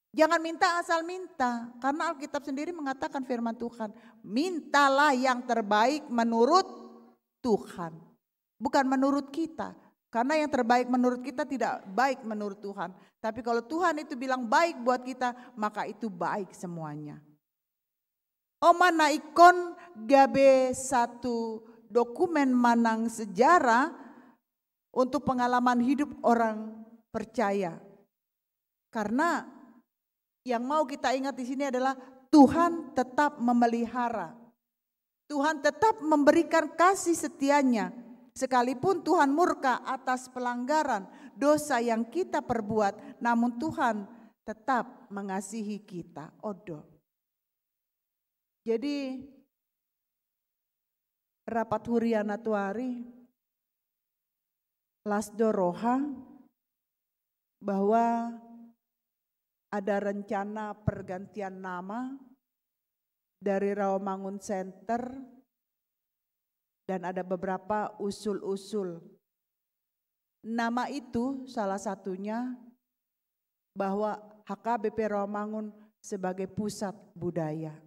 Jangan minta asal minta, karena Alkitab sendiri mengatakan, firman Tuhan, mintalah yang terbaik menurut Tuhan. Bukan menurut kita. Karena yang terbaik menurut kita tidak baik menurut Tuhan. Tapi kalau Tuhan itu bilang baik buat kita, maka itu baik semuanya. On ma na ingkon gabe satu dokumen manang sejarah untuk pengalaman hidup orang percaya. Karena yang mau kita ingat di sini adalah Tuhan tetap memelihara. Tuhan tetap memberikan kasih setia-Nya. Sekalipun Tuhan murka atas pelanggaran, dosa yang kita perbuat, namun Tuhan tetap mengasihi kita. On do. Jadi, rapat huria na tuari, las do roha bahwa ada rencana pergantian nama dari Rawamangun Center dan ada beberapa usul-usul. Nama itu salah satunya bahwa H K B P Rawamangun sebagai pusat budaya.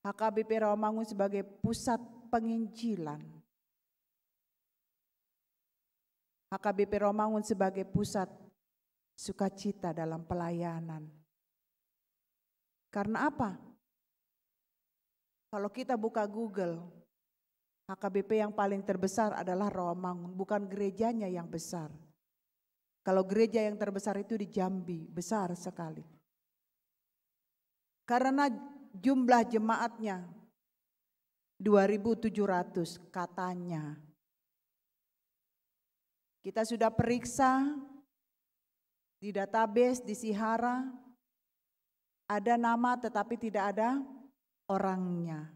H K B P Rawamangun sebagai pusat penginjilan. H K B P Rawamangun sebagai pusat sukacita dalam pelayanan. Karena apa? Kalau kita buka Google, H K B P yang paling terbesar adalah Rawamangun, bukan gerejanya yang besar. Kalau gereja yang terbesar itu di Jambi, besar sekali. Karena jumlah jemaatnya dua ribu tujuh ratus katanya. Kita sudah periksa di database di Sihara, ada nama tetapi tidak ada orangnya.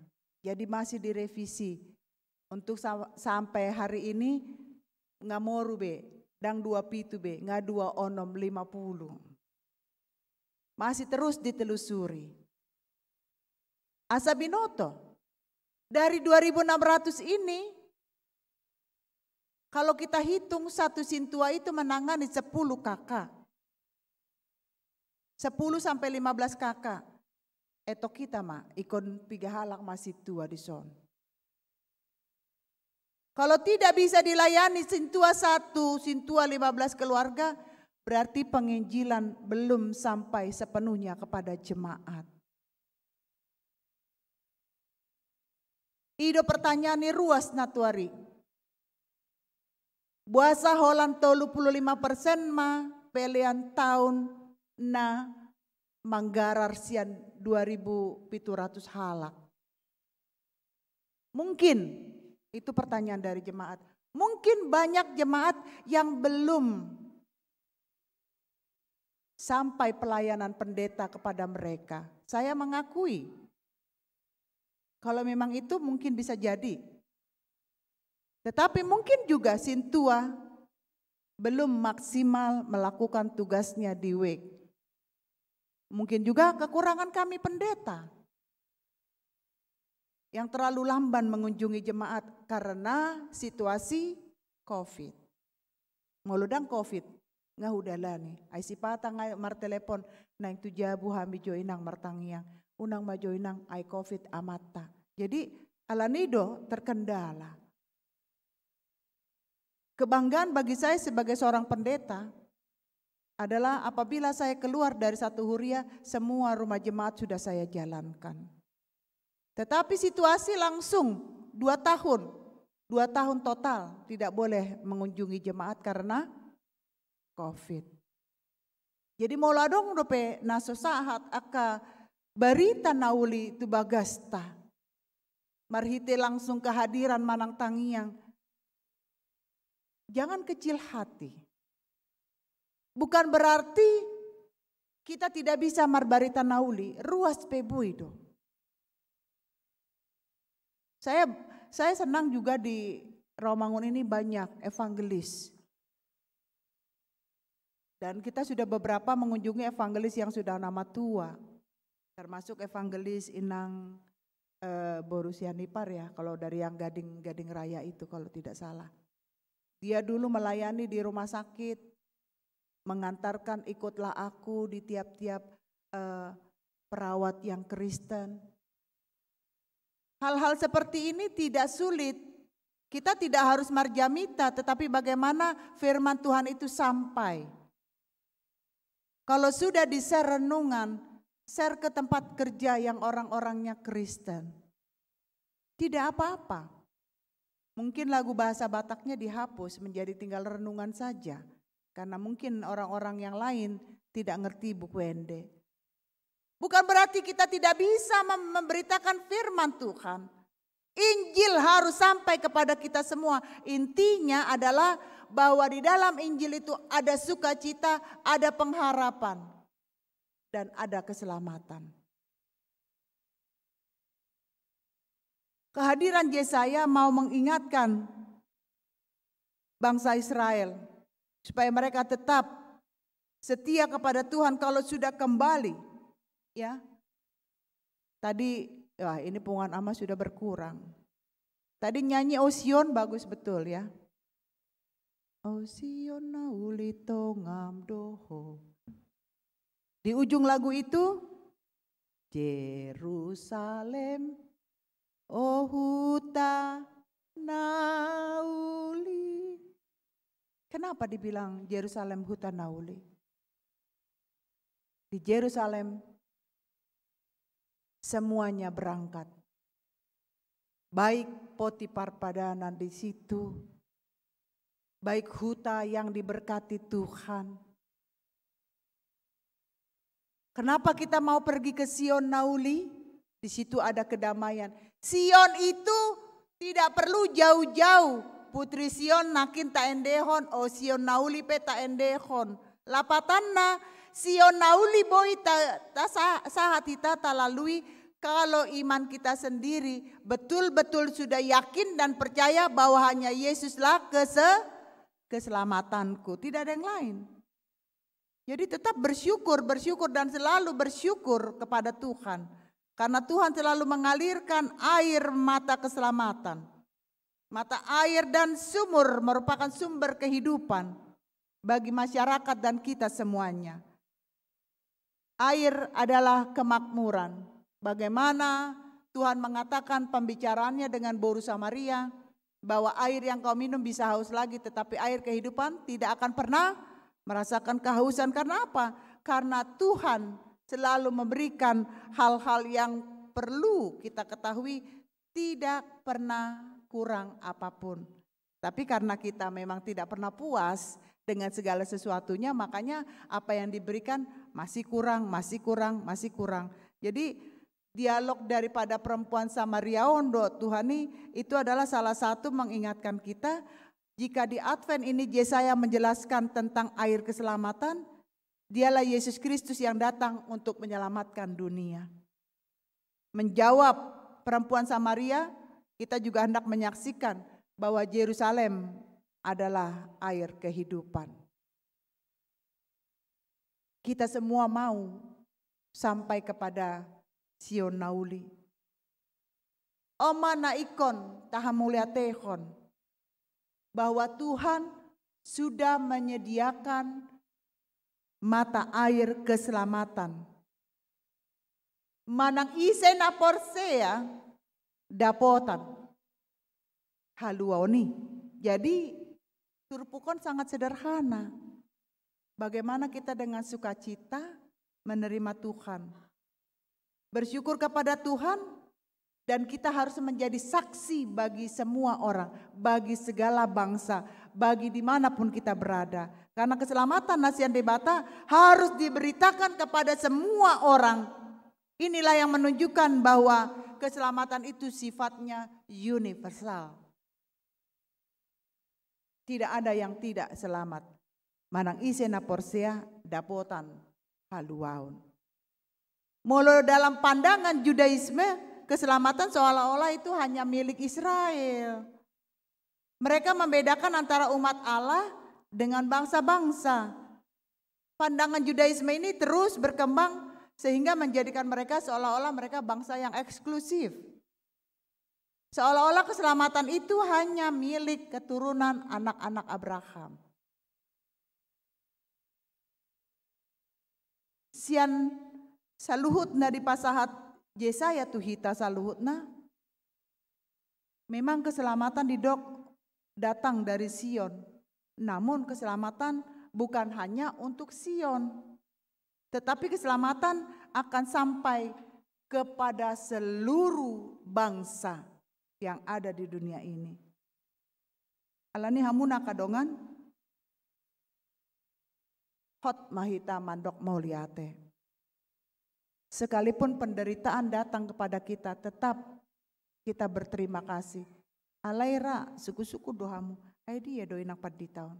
Jadi masih direvisi. Untuk sa-, sampai hari ini nga moru be, ndang dua pitu be, nga dua onom, lima puluh. Masih terus ditelusuri. Asa binoto, dari dua ribu enam ratus ini, kalau kita hitung, satu sintua itu menangani sepuluh K K. Sepuluh sampai lima belas K K. Eto hita ma, ingkon piga halak ma sintua dison. Kalau tidak bisa dilayani sintua satu, sintua lima belas keluarga, berarti penginjilan belum sampai sepenuhnya kepada jemaat. I do pertanyaan ni ruas na tuari. Boasa holan tolu puluh lima persen ma pelean taon na manggarar sian dua ribu pitu ratus halak? Mungkin, itu pertanyaan dari jemaat. Mungkin banyak jemaat yang belum sampai pelayanan pendeta kepada mereka. Saya mengakui, kalau memang itu mungkin bisa jadi. Tetapi mungkin juga sintua belum maksimal melakukan tugasnya di wijk. Mungkin juga kekurangan kami pendeta yang terlalu lamban mengunjungi jemaat karena situasi covid. Molo ndang covid, nga hudalani. Ai sipata nga martelepon, naeng tu jabu hami jo inang martangiang. Unang ma jo inang, ai covid amanta. Jadi, alani do terkendala. Kebanggaan bagi saya sebagai seorang pendeta adalah apabila saya keluar dari satu huria, semua rumah jemaat sudah saya jalankan. Tetapi situasi langsung dua tahun, dua tahun total tidak boleh mengunjungi jemaat karena covid. Jadi molo adong dope na so sahat angka barita na uli tu bagasta, marhite langsung kehadiran manang tangiang, jangan kecil hati. Bukan berarti kita tidak bisa marbarita na uli, ruas pe boi do. Saya, saya senang juga di Rawamangun ini banyak evangelis. Dan kita sudah beberapa mengunjungi evangelis yang sudah nama tua. Termasuk evangelis Inang, eh, boru Sianipar ya, kalau dari yang Gading, Gading Raya itu kalau tidak salah. Dia dulu melayani di rumah sakit, mengantarkan Ikutlah Aku di tiap-tiap, eh, perawat yang Kristen. Hal-hal seperti ini tidak sulit. Kita tidak harus marjamita, tetapi bagaimana firman Tuhan itu sampai. Kalau sudah di-share renungan, share ke tempat kerja yang orang-orangnya Kristen. Tidak apa-apa. Mungkin lagu bahasa Bataknya dihapus, menjadi tinggal renungan saja. Karena mungkin orang-orang yang lain tidak ngerti buku ende. Bukan berarti kita tidak bisa mem-, memberitakan firman Tuhan. Injil harus sampai kepada kita semua. Intinya adalah bahwa di dalam Injil itu ada sukacita, ada pengharapan, dan ada keselamatan. Kehadiran Yesaya mau mengingatkan bangsa Israel supaya mereka tetap setia kepada Tuhan kalau sudah kembali. Ya. Tadi, wah, ini punguan ama sudah berkurang. Tadi nyanyi O Sion bagus betul ya. O Sion na uli, tongam do ho. Di ujung lagu itu, Jerusalem, o huta na uli. Kenapa dibilang Jerusalem huta na uli? Di Jerusalem semuanya berangkat. Baik poti parpadanan di situ, baik huta yang diberkati Tuhan. Kenapa kita mau pergi ke Sion na uli? Di situ ada kedamaian. Sion itu tidak perlu jauh-jauh. Putri Sion nangkin taendehon, o Sion na uli pe taendehon. Lapatanna, Sion na uli boi ta, ta sa, sahat hita talalui kalau iman kita sendiri betul-betul sudah yakin dan percaya bahwa hanya Yesuslah kese, keselamatanku, tidak ada yang lain. Jadi tetap bersyukur, bersyukur dan selalu bersyukur kepada Tuhan. Karena Tuhan selalu mengalirkan air mata keselamatan. Mata air dan sumur merupakan sumber kehidupan bagi masyarakat dan kita semuanya. Air adalah kemakmuran. Bagaimana Tuhan mengatakan pembicaraannya dengan boru Samaria, bahwa air yang kau minum bisa haus lagi, tetapi air kehidupan tidak akan pernah merasakan kehausan. Karena apa? Karena Tuhan selalu memberikan hal-hal yang perlu kita ketahui, tidak pernah kurang apapun. Tapi karena kita memang tidak pernah puas dengan segala sesuatunya, makanya apa yang diberikan masih kurang, masih kurang, masih kurang. Jadi dialog daripada perempuan Samaria on dohot Tuhan i, itu adalah salah satu mengingatkan kita, jika di Advent ini Yesaya menjelaskan tentang air keselamatan, dialah Yesus Kristus yang datang untuk menyelamatkan dunia. Menjawab perempuan Samaria, kita juga hendak menyaksikan bahwa Yerusalem adalah air kehidupan. Kita semua mau sampai kepada Sion na uli. On ma na ingkon tahamauliatehon, bahwa Tuhan sudah menyediakan mata air keselamatan. Manang ise na porsea dapotan haluaon i. Jadi turpuk on sangat sederhana. Bagaimana kita dengan sukacita menerima Tuhan. Bersyukur kepada Tuhan, dan kita harus menjadi saksi bagi semua orang, bagi segala bangsa, bagi dimanapun kita berada. Karena keselamatan na sian Debata harus diberitakan kepada semua orang. Inilah yang menunjukkan bahwa keselamatan itu sifatnya universal. Tidak ada yang tidak selamat. Manang ise na porsea dapotan haluaon. Molo dalam pandangan Judaisme, keselamatan seolah-olah itu hanya milik Israel. Mereka membedakan antara umat Allah dengan bangsa-bangsa. Pandangan Judaisme ini terus berkembang sehingga menjadikan mereka seolah-olah mereka bangsa yang eksklusif. Seolah-olah keselamatan itu hanya milik keturunan anak-anak Abraham. Sian saluhutna dipasahat Yesaya tu hita saluhutna, memang keselamatan didok datang dari Sion. Namun keselamatan bukan hanya untuk Sion, tetapi keselamatan akan sampai kepada seluruh bangsa yang ada di dunia ini. Alani i hamu angka dongan, hot ma hita mandok mauliate. Sekalipun penderitaan datang kepada kita, tetap kita berterima kasih. Alai ra suku-suku do hamu, ai dia do i nang pandita on?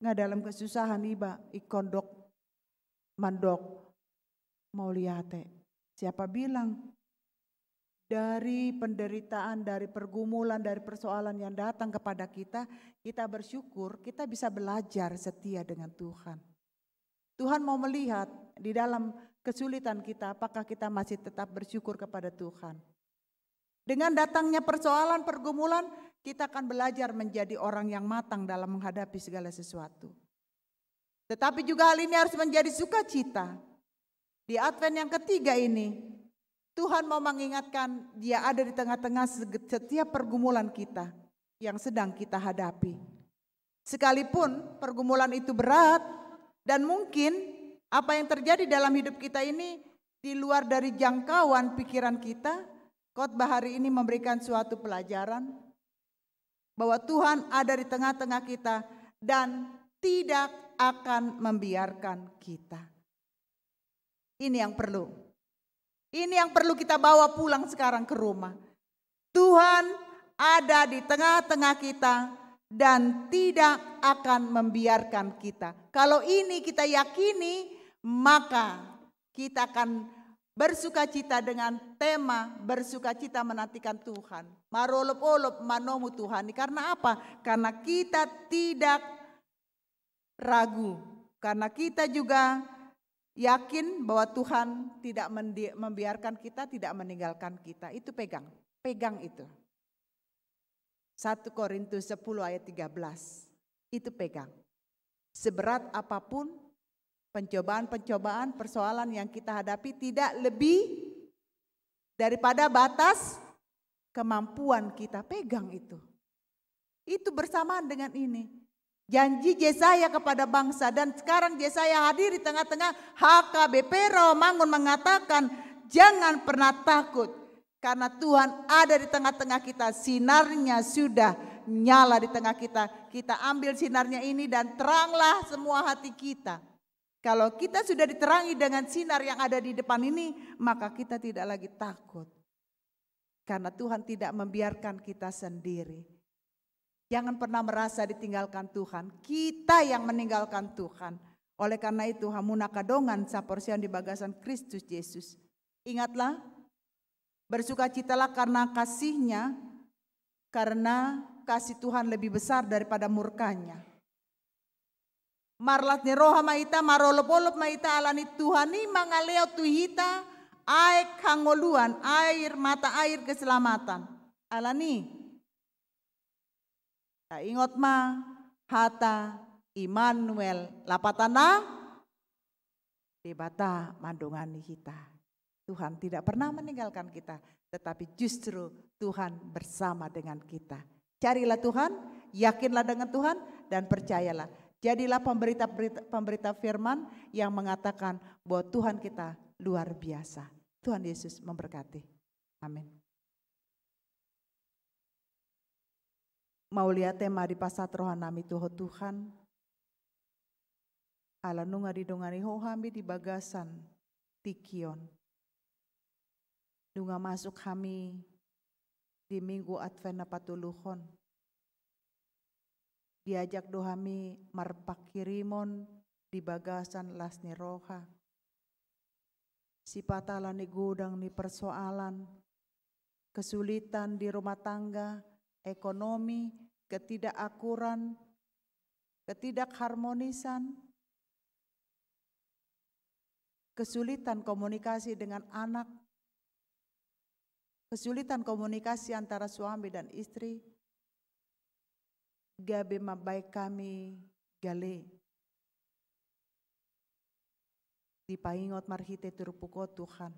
Nga dalam kesusahan iba ingkon dok mandok mauliate. Siapa bilang dari penderitaan, dari pergumulan, dari persoalan yang datang kepada kita, kita bersyukur, kita bisa belajar setia dengan Tuhan. Tuhan mau melihat di dalam kesulitan kita, apakah kita masih tetap bersyukur kepada Tuhan. Dengan datangnya persoalan, pergumulan, kita akan belajar menjadi orang yang matang dalam menghadapi segala sesuatu. Tetapi juga hal ini harus menjadi sukacita. Di Advent yang ketiga ini, Tuhan mau mengingatkan Dia ada di tengah-tengah seg-, setiap pergumulan kita yang sedang kita hadapi. Sekalipun pergumulan itu berat, dan mungkin apa yang terjadi dalam hidup kita ini di luar dari jangkauan pikiran kita, khotbah hari ini memberikan suatu pelajaran bahwa Tuhan ada di tengah-tengah kita dan tidak akan membiarkan kita. Ini yang perlu. Ini yang perlu kita bawa pulang sekarang ke rumah. Tuhan ada di tengah-tengah kita dan tidak akan membiarkan kita. Kalau ini kita yakini, maka kita akan bersukacita dengan tema bersukacita menantikan Tuhan. Marolop-olop manomu Tuhan. Karena apa? Karena kita tidak ragu. Karena kita juga yakin bahwa Tuhan tidak mendi-, membiarkan kita, tidak meninggalkan kita. Itu pegang, pegang itu. Satu Korintus sepuluh ayat tiga belas. Itu pegang. Seberat apapun pencobaan-pencobaan, persoalan yang kita hadapi tidak lebih daripada batas kemampuan kita. Pegang itu. Itu bersamaan dengan ini. Janji Yesaya kepada bangsa, dan sekarang Yesaya hadir di tengah-tengah H K B P Rawamangun mengatakan, "Jangan pernah takut, karena Tuhan ada di tengah-tengah kita, sinarnya sudah nyala di tengah kita." Kita ambil sinarnya ini dan teranglah semua hati kita. Kalau kita sudah diterangi dengan sinar yang ada di depan ini, maka kita tidak lagi takut. Karena Tuhan tidak membiarkan kita sendiri. Jangan pernah merasa ditinggalkan Tuhan. Kita yang meninggalkan Tuhan. Oleh karena itu, hamu na angka dongan saporseaon di bagasan Kristus Yesus. Ingatlah, bersukacitalah karena kasih-Nya, karena kasih Tuhan lebih besar daripada murka-Nya. Marlas ni roha ma hita, marolop-olop ma hita, ala ni Tuhan i mangalehon tu hita aek hangoluan, air, mata air keselamatan. Ala ni, taingot ma hata Immanuel, lapatan na Debata mandongani hita. Tuhan tidak pernah meninggalkan kita, tetapi justru Tuhan bersama dengan kita. Carilah Tuhan, yakinlah dengan Tuhan, dan percayalah. Jadilah pemberita, berita, pemberita firman yang mengatakan bahwa Tuhan kita luar biasa. Tuhan Yesus memberkati. Amin. Mauliate ma dipasahat rohanami tu Ho Tuhan, ala nunga didongani Ho hami di bagasan tingki on. Nunga masuk hami di Minggu Advent na patoluhon. Diajak do hami marpanghirimon di bagasan las ni roha. Sipata ala ni godang ni persoalan, kesulitan di rumah tangga, ekonomi, ketidakukuran, ketidakharmonisan, kesulitan komunikasi dengan anak, kesulitan komunikasi antara suami dan istri, gabe mambahen hami gale. Dipaingot marhite turpuk on, Tuhan,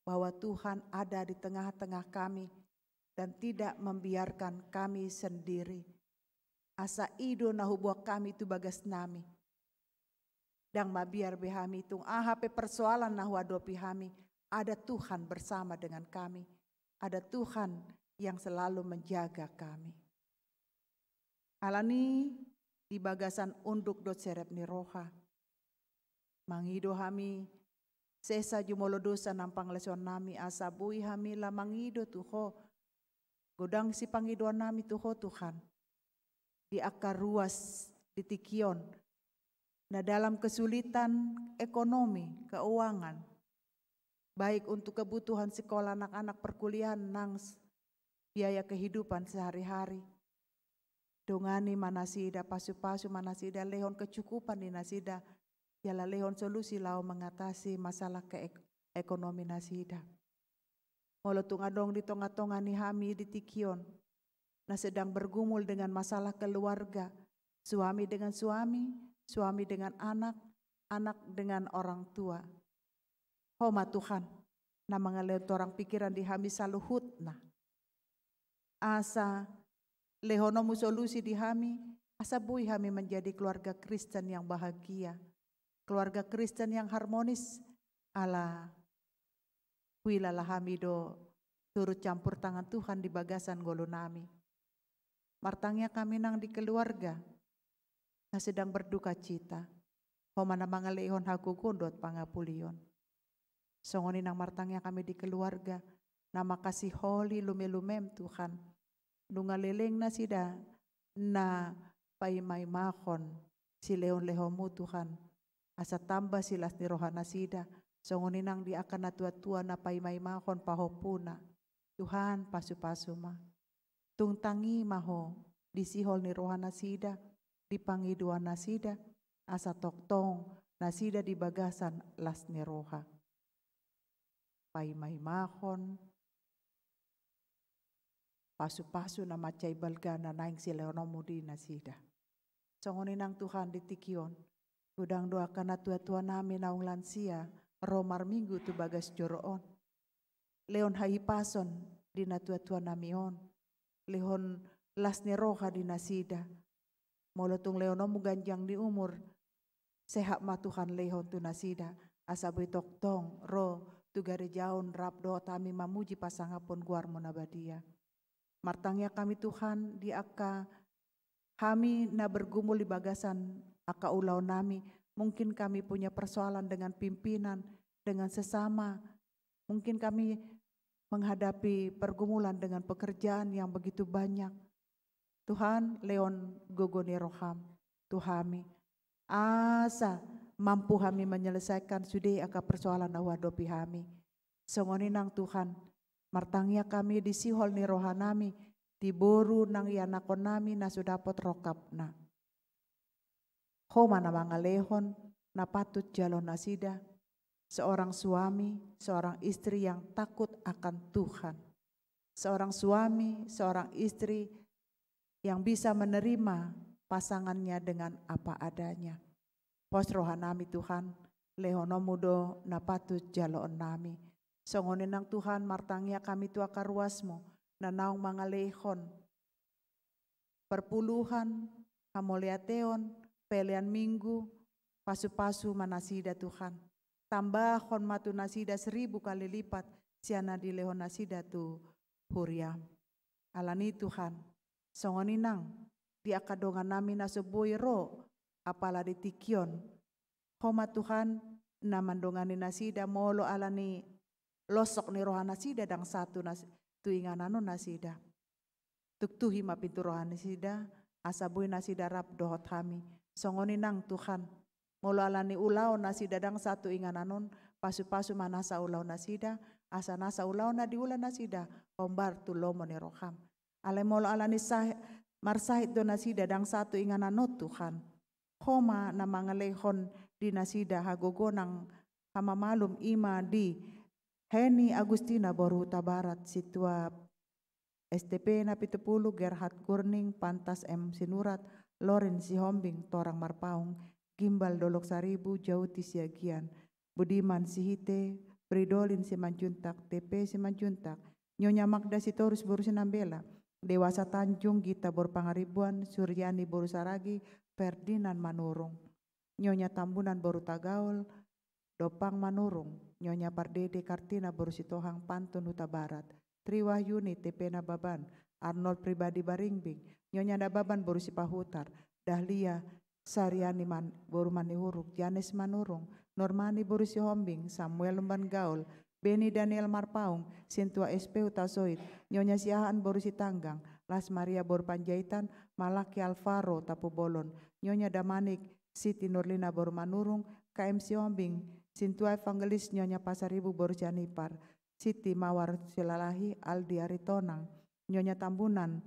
bahwa Tuhan ada di tengah-tengah kami dan tidak membiarkan kami sendiri. Asa i do na huboan hami tu bagasnami. Ndang mabiar be hami, tung aha pe persoalan na huadopi hami, ada Tuhan bersama dengan kami. Ada Tuhan yang selalu menjaga kami. Ala ni, di bagasan unduk dohot serep ni roha, mangido hami, sesa jumolo dosa nang pangalaosionnami, asa boi hami laho mangido tu Ho. Godang sipangidoannami tu Ho, Tuhan, di angka ruas di tingki on, na dalam kesulitan ekonomi, keuangan, baik untuk kebutuhan sekolah anak-anak, perkuliahan, nang s-, biaya kehidupan sehari-hari. Dongani ma nasida, pasu-pasu ma nasida, lehon kecukupan di nasida, jala lehon solusi laho mengatasi masalah ke-, ekonomi nasida. Molo tung adong di tonga-tonga ni hami di tingki on, na sedang bergumul dengan masalah keluarga, suami dengan suami, suami dengan anak, anak dengan orang tua. Ho ma Tuhan, na mangalehon torang pikiran di hami saluhutna. Asa lehononmu solusi di hami, asa boi hami menjadi keluarga Kristen yang bahagia, keluarga Kristen yang harmonis, ala huilala hami do turut campur tangan Tuhan di bagasan ngolunami. Martangiang hami nang di keluarga na sedang berduka cita. Ho ma na mangalehon hagogoon dohot pangapulion. Songon i nang martangiang hami di keluarga na mangkasiholi lumelumem Tuhan. Nunga leleng nasida na paimaimahon silehonlehonmu Tuhan. Asa tamba silas ni rohanasida. Songon i nang di angka natuatua na paimaimahon pahompuna. Tuhan, pasupasu ma. Tung tangi ma ho di sihol ni rohanasida, di pangidoannasida, asa tongtong nasida di bagasan las ni roha. Paimaimahon pasupasu na mansai balga na naeng silehononmu di nasida. Songon i nang Tuhan di tingki on, godang do angka natuatuanami naung lansia ro marminggu tu bagas joro on. Lehon hahipason di natuatuanami on. Lehon las ni roha di nasida. Molo tung lehononmu ganjang ni umur, sehat ma Tuhan lehon tu nasida, asa boi tongtong ro tu gareja on rap dohot hami mamuji pasangaphon goarmu na badia. Martangiang hami Tuhan di angka hami na bergumul di bagasan angka ulaonnami, mungkin kami punya persoalan dengan pimpinan, dengan sesama, mungkin kami menghadapi pergumulan dengan pekerjaan yang begitu banyak. Tuhan, lehon gogo ni roham tu hami. Asa mampu hami menyelesaikan sude angka persoalan na huadopi hami. Songon i nang Tuhan, martangiang hami di sihol ni rohanami, di boru nang ianakhonnami na so dapot rongkapna. Ho ma na mangalehon na patut jaloon nasida, seorang suami, seorang istri yang takut akan Tuhan. Seorang suami, seorang istri yang bisa menerima pasangannya dengan apa adanya. Pos rohanami Tuhan, lehononmu do na patut jaloonnami. Songon i nang Tuhan, martangiang hami tu angka ruasmu na naung mangalehon perpuluhan, hamauliateon, pelean Minggu, pasupasu ma nasida Tuhan. Tambahon ma tu nasida seribu kali lipat sian na dilehon nasida tu huriam. Alani Tuhan, songon i nang di angka dongannami na so boi ro apala di tingki on. Ho ma Tuhan na mandongani nasida molo alani losok ni rohanasida ndang sahat tu inganan on nasida. Tuktuhi ma pintu rohanasida, asa boi nasida rap dohot hami. Songon i nang Tuhan, molo alani ulaon nasida ndang sahat tu inganan on, pasupasu ma nasa ulaon nasida, asa nasa ulaon na diula nasida hombar tu lomo ni roham. Alai molo alani sah-, marsahit do nasida ndang sahat tu inganan on Tuhan. Ho ma na mangalehon di nasida hagogoon nang hamamalum, i ma di Heni Agustina boru Hutabarat, sintua S T P na pitu pulu, Gerhard Gurning, Pantas M Sinurat, Lorin Sihombing, Torang Marpaung, Gimbal Dolok Saribu, Jauti Siagian, Budiman Sihite, Fridolin Simanjuntak, T P Simanjuntak, Nyonya Magda Sitorus boru Sinambela, Dewasa Tanjung, Gita boru Pangaribuan, Suryani boru Saragi, Ferdinand Manurung, Nyonya Tambunan boru Tagaol, Dopang Manurung, Nyonya Pardede Kartina boru Sitohang, Pantun Hutabarat, Tri Wahyuni, T P Nababan, Arnold Pribadi Baringbing, Nyonya Nababan boru Sipahutar, Dahlia Sariani man-, boru Manihuruk, Janes Manurung, Normani boru Sihombing, Samuel Lumban Gaol, Beni Daniel Marpaung, Sintua S P Hutasoit, Nyonya Siahaan boru Sitanggang, Las Maria boru Panjaitan, Malaki Alvaro Tampubolon, Nyonya Damanik, Siti Nurlina boru Manurung, K M Sihombing, Sintua Evangelis Nyonya Pasaribu boru Sianipar, Siti Mawar Silalahi, Aldi Aritonang, Nyonya Tambunan,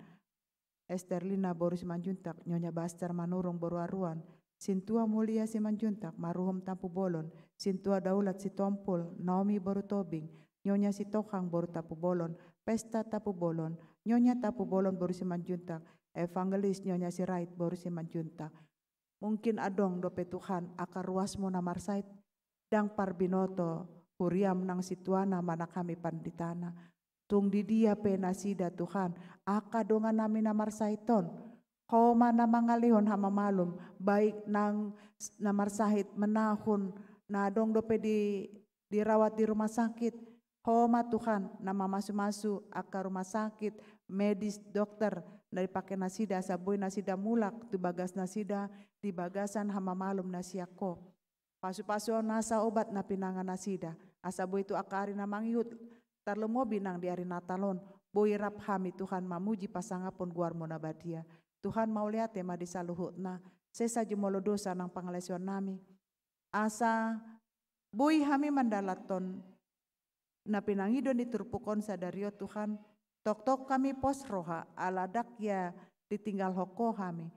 Esterlina boru Simanjuntak, Nyonya Baster Manurung boru Aruan, Sintua Mulia Simanjuntak, Maruhum Tampubolon, Sintua Daulat Sitompul, Naomi boru Tobing, Nyonya Sitohang boru Tampubolon, Pesta Tampubolon, Nyonya Tampubolon boru Simanjuntak, Evangelis Nyonya Sirait boru Simanjuntak. Mungkin adong dope Tuhan angka ruasmu na marsahit, ndang parbinoto huriam nang situana manang hami panditana. Tung di dia pe nasida Tuhan, angka dongan nami na marsahit on, Ho ma na mangalehon hamamalum, baik nang s-, na marsahit, manang na adong dope di, dirawat di rumah sakit. Ho ma Tuhan na mamasumasu angka rumah sakit, medis, dokter, na dipake nasida asa boi nasida mulak tu bagas nasida di bagasan hamamalum na sian Ho. Pasupasuhon nasa obat na pinangan nasida, asa boi tu angka ari na mangihut, tarlumobi nang di ari Natal on, boi rap hami Tuhan mamuji pasangapon goarmu na badia. Tuhan, mauliate ma di saluhutna, sesa jumolo dosa nang pangalaosion nami. Asa boi hami mandalanhon na pinangido ni turpuk on sadari on Tuhan, tongtong hami pos roha, ala ndang ia ditinggalhon Ho hami.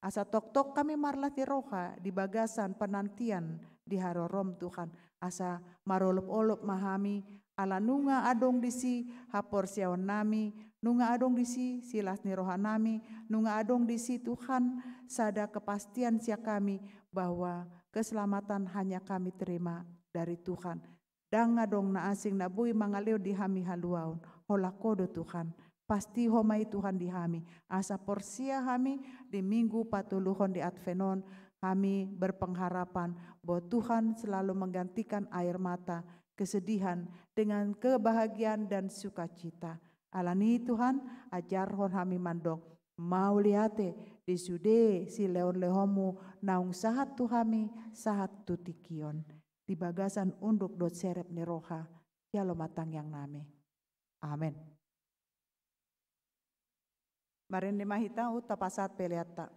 Asa tongtong hami marlas ni roha di bagasan penantian di harorom Tuhan. Asa marolopolop ma hami, ala nunga adong disi haporseaon nami, nunga adong disi silas ni roha nami, nunga adong disi Tuhan sada kepastian sian hami bahwa keselamatan hanya kami terima dari Tuhan. Ndang adong na asing na boi mangalehon di hami haluaon, holan Ho do Tuhan. Pasti Ho ma i Tuhan di hami, asa porsea hami di minggu patoluhon di Advent on, hami berpengharapan bahwa Tuhan selalu menggantikan air mata kesedihan dengan kebahagiaan dan sukacita. Alani i Tuhan, ajarhon hami mandok mauliate di sude silehonlehonmu naung sahat tu hami, sahat tu tingki on. Di bagasan unduk dohot serep ni roha, jalo ma tangiang nami. Amen. Marende ma hita, tapasahat peleanta.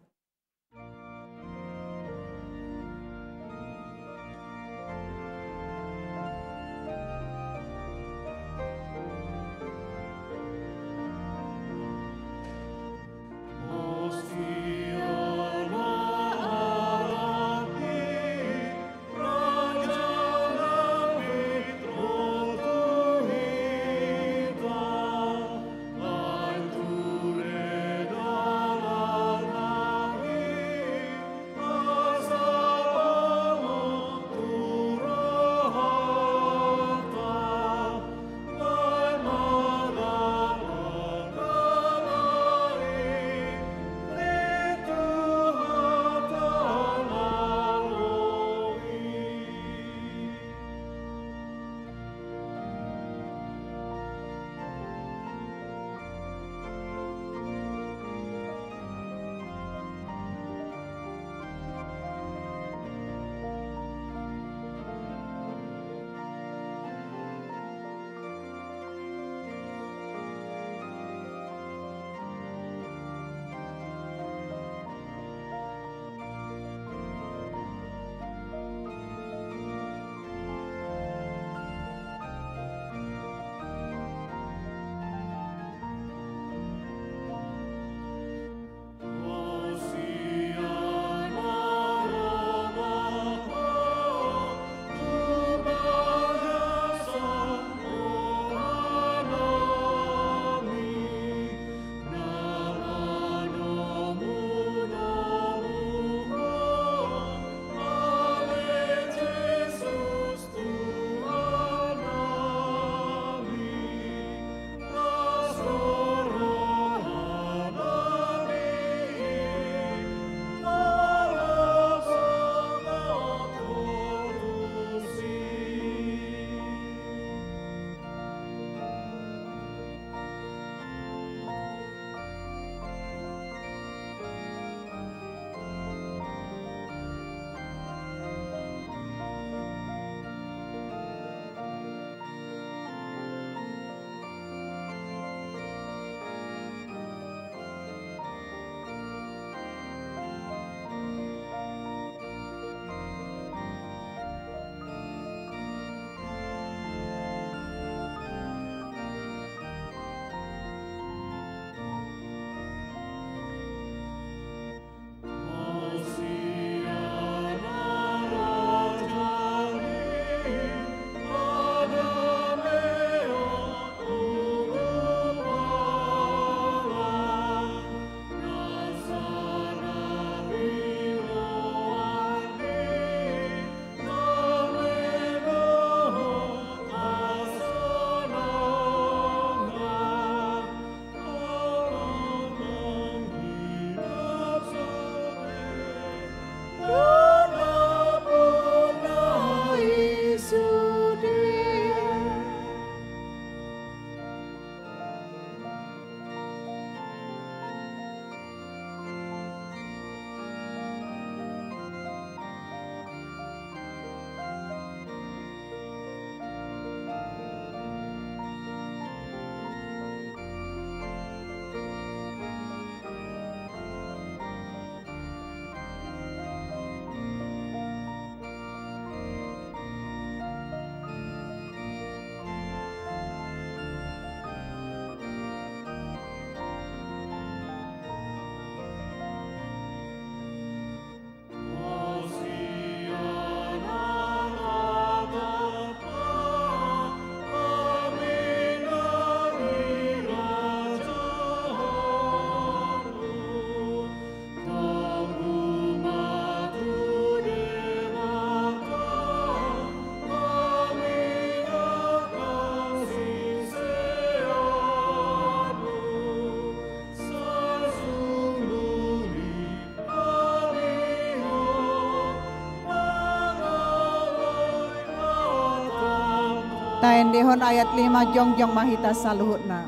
Taendehon ayat lima, jongjong ma hita saluhutna.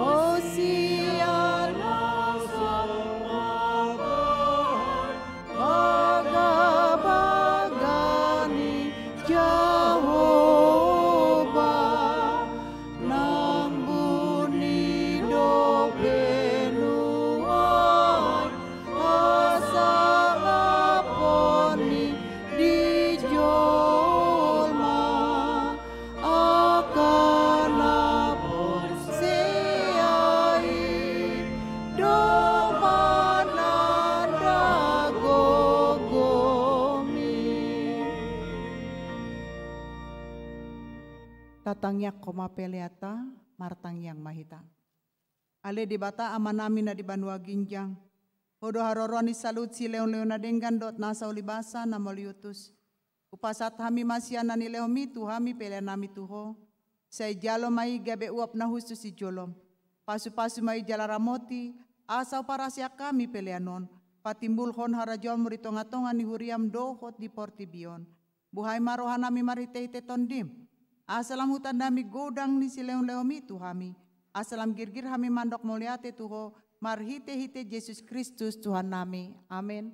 Hosiana, bangga-bangga ni Jahowa, nang buni dope nuaeng hasangapon ni di jolma, angka na porsea i do mananda gogomi. Tatangiangkon ma peleanta, martangiang ma hita. Ale Debata Amanami na di banua ginjang, Ho do haroroan ni saluhut silehonlehon na denggan dohot nasa ulibasa na mauliutus. Hupasahat hami ma sian na nilehonMi tu hami peleannami tu Ho. Sai jalo ma i gabe uap na hushus di jolom. Pasupasu ma i jala ramoti, asa huparhaseang hami pelean on patimbulhon harajaonMu di tongatonga ni huriaM dohot di portibi on. Buhai ma rohanami marhitehite TondiM, asa lam hutanda hami godang ni silehonlehonMi tu hami, asa lam girgir hami mandok mauliate tu Ho, marhitehite Jesus Kristus Tuhannami. Amen.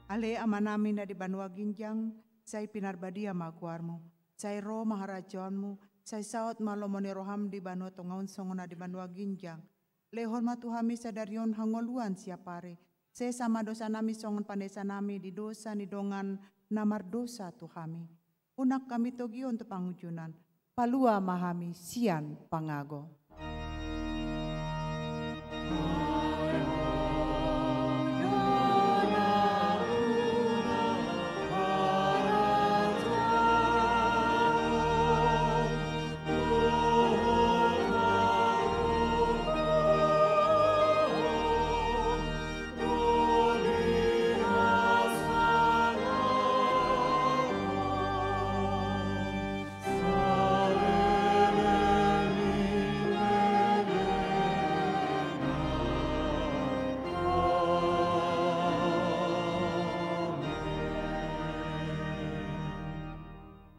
Ale Amanami na di banua ginjang, sai pinarbadia ma goarMu. Sai ro ma harajaonMu, sai saut ma lomo ni rohaM di banua tonga on songon na di banua ginjang. Lehon ma tu hami sadari on hangoluan siapari. Sesa ma dosanami songon panesanami di dosa ni dongan na mardosa tu hami. Unang hami togihon tu pangunjunan. Palua ma hami sian pangago.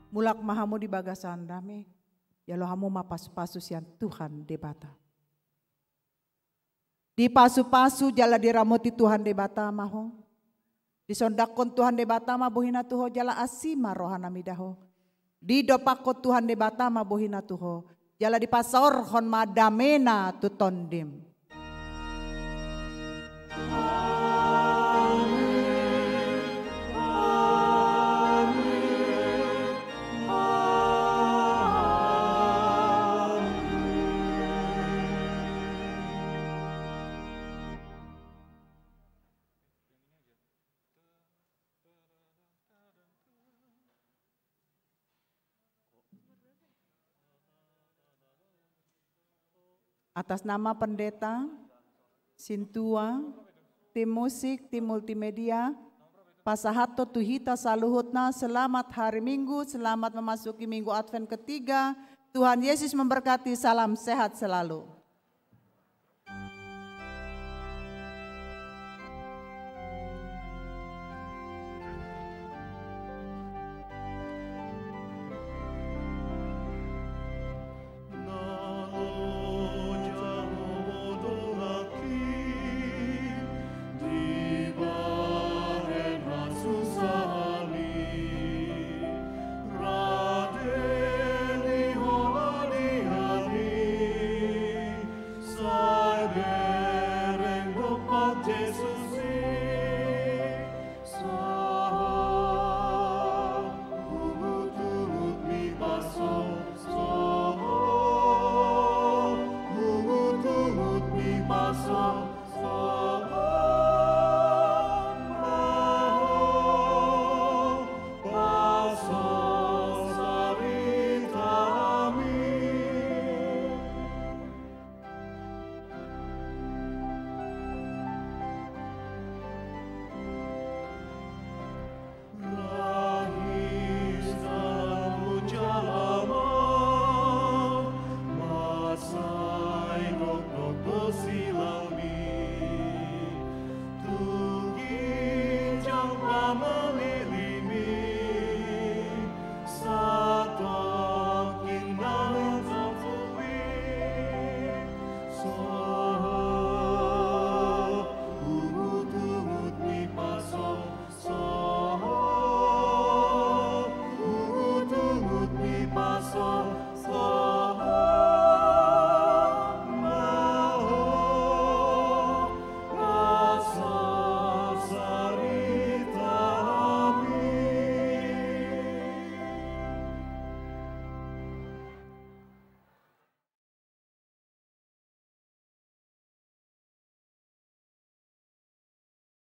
Mulak ma hamu di bagasan dame, jalo hamu ma pasupasu sian Tuhan Debata. Dipasupasu jala diramoti Tuhan Debata ma ho. Disondangkon Tuhan Debata ma bohiNa tu ho jala asi ma rohaNa mida ho. Didompakkon Tuhan Debata ma bohiNa tu ho jala dipasaorhon ma dameNa tu tondim. Atas nama pendeta, sintua, tim musik, tim multimedia, pasahathon tu hita saluhutna selamat hari Minggu, selamat memasuki Minggu Advent ketiga. Tuhan Yesus memberkati, salam sehat selalu.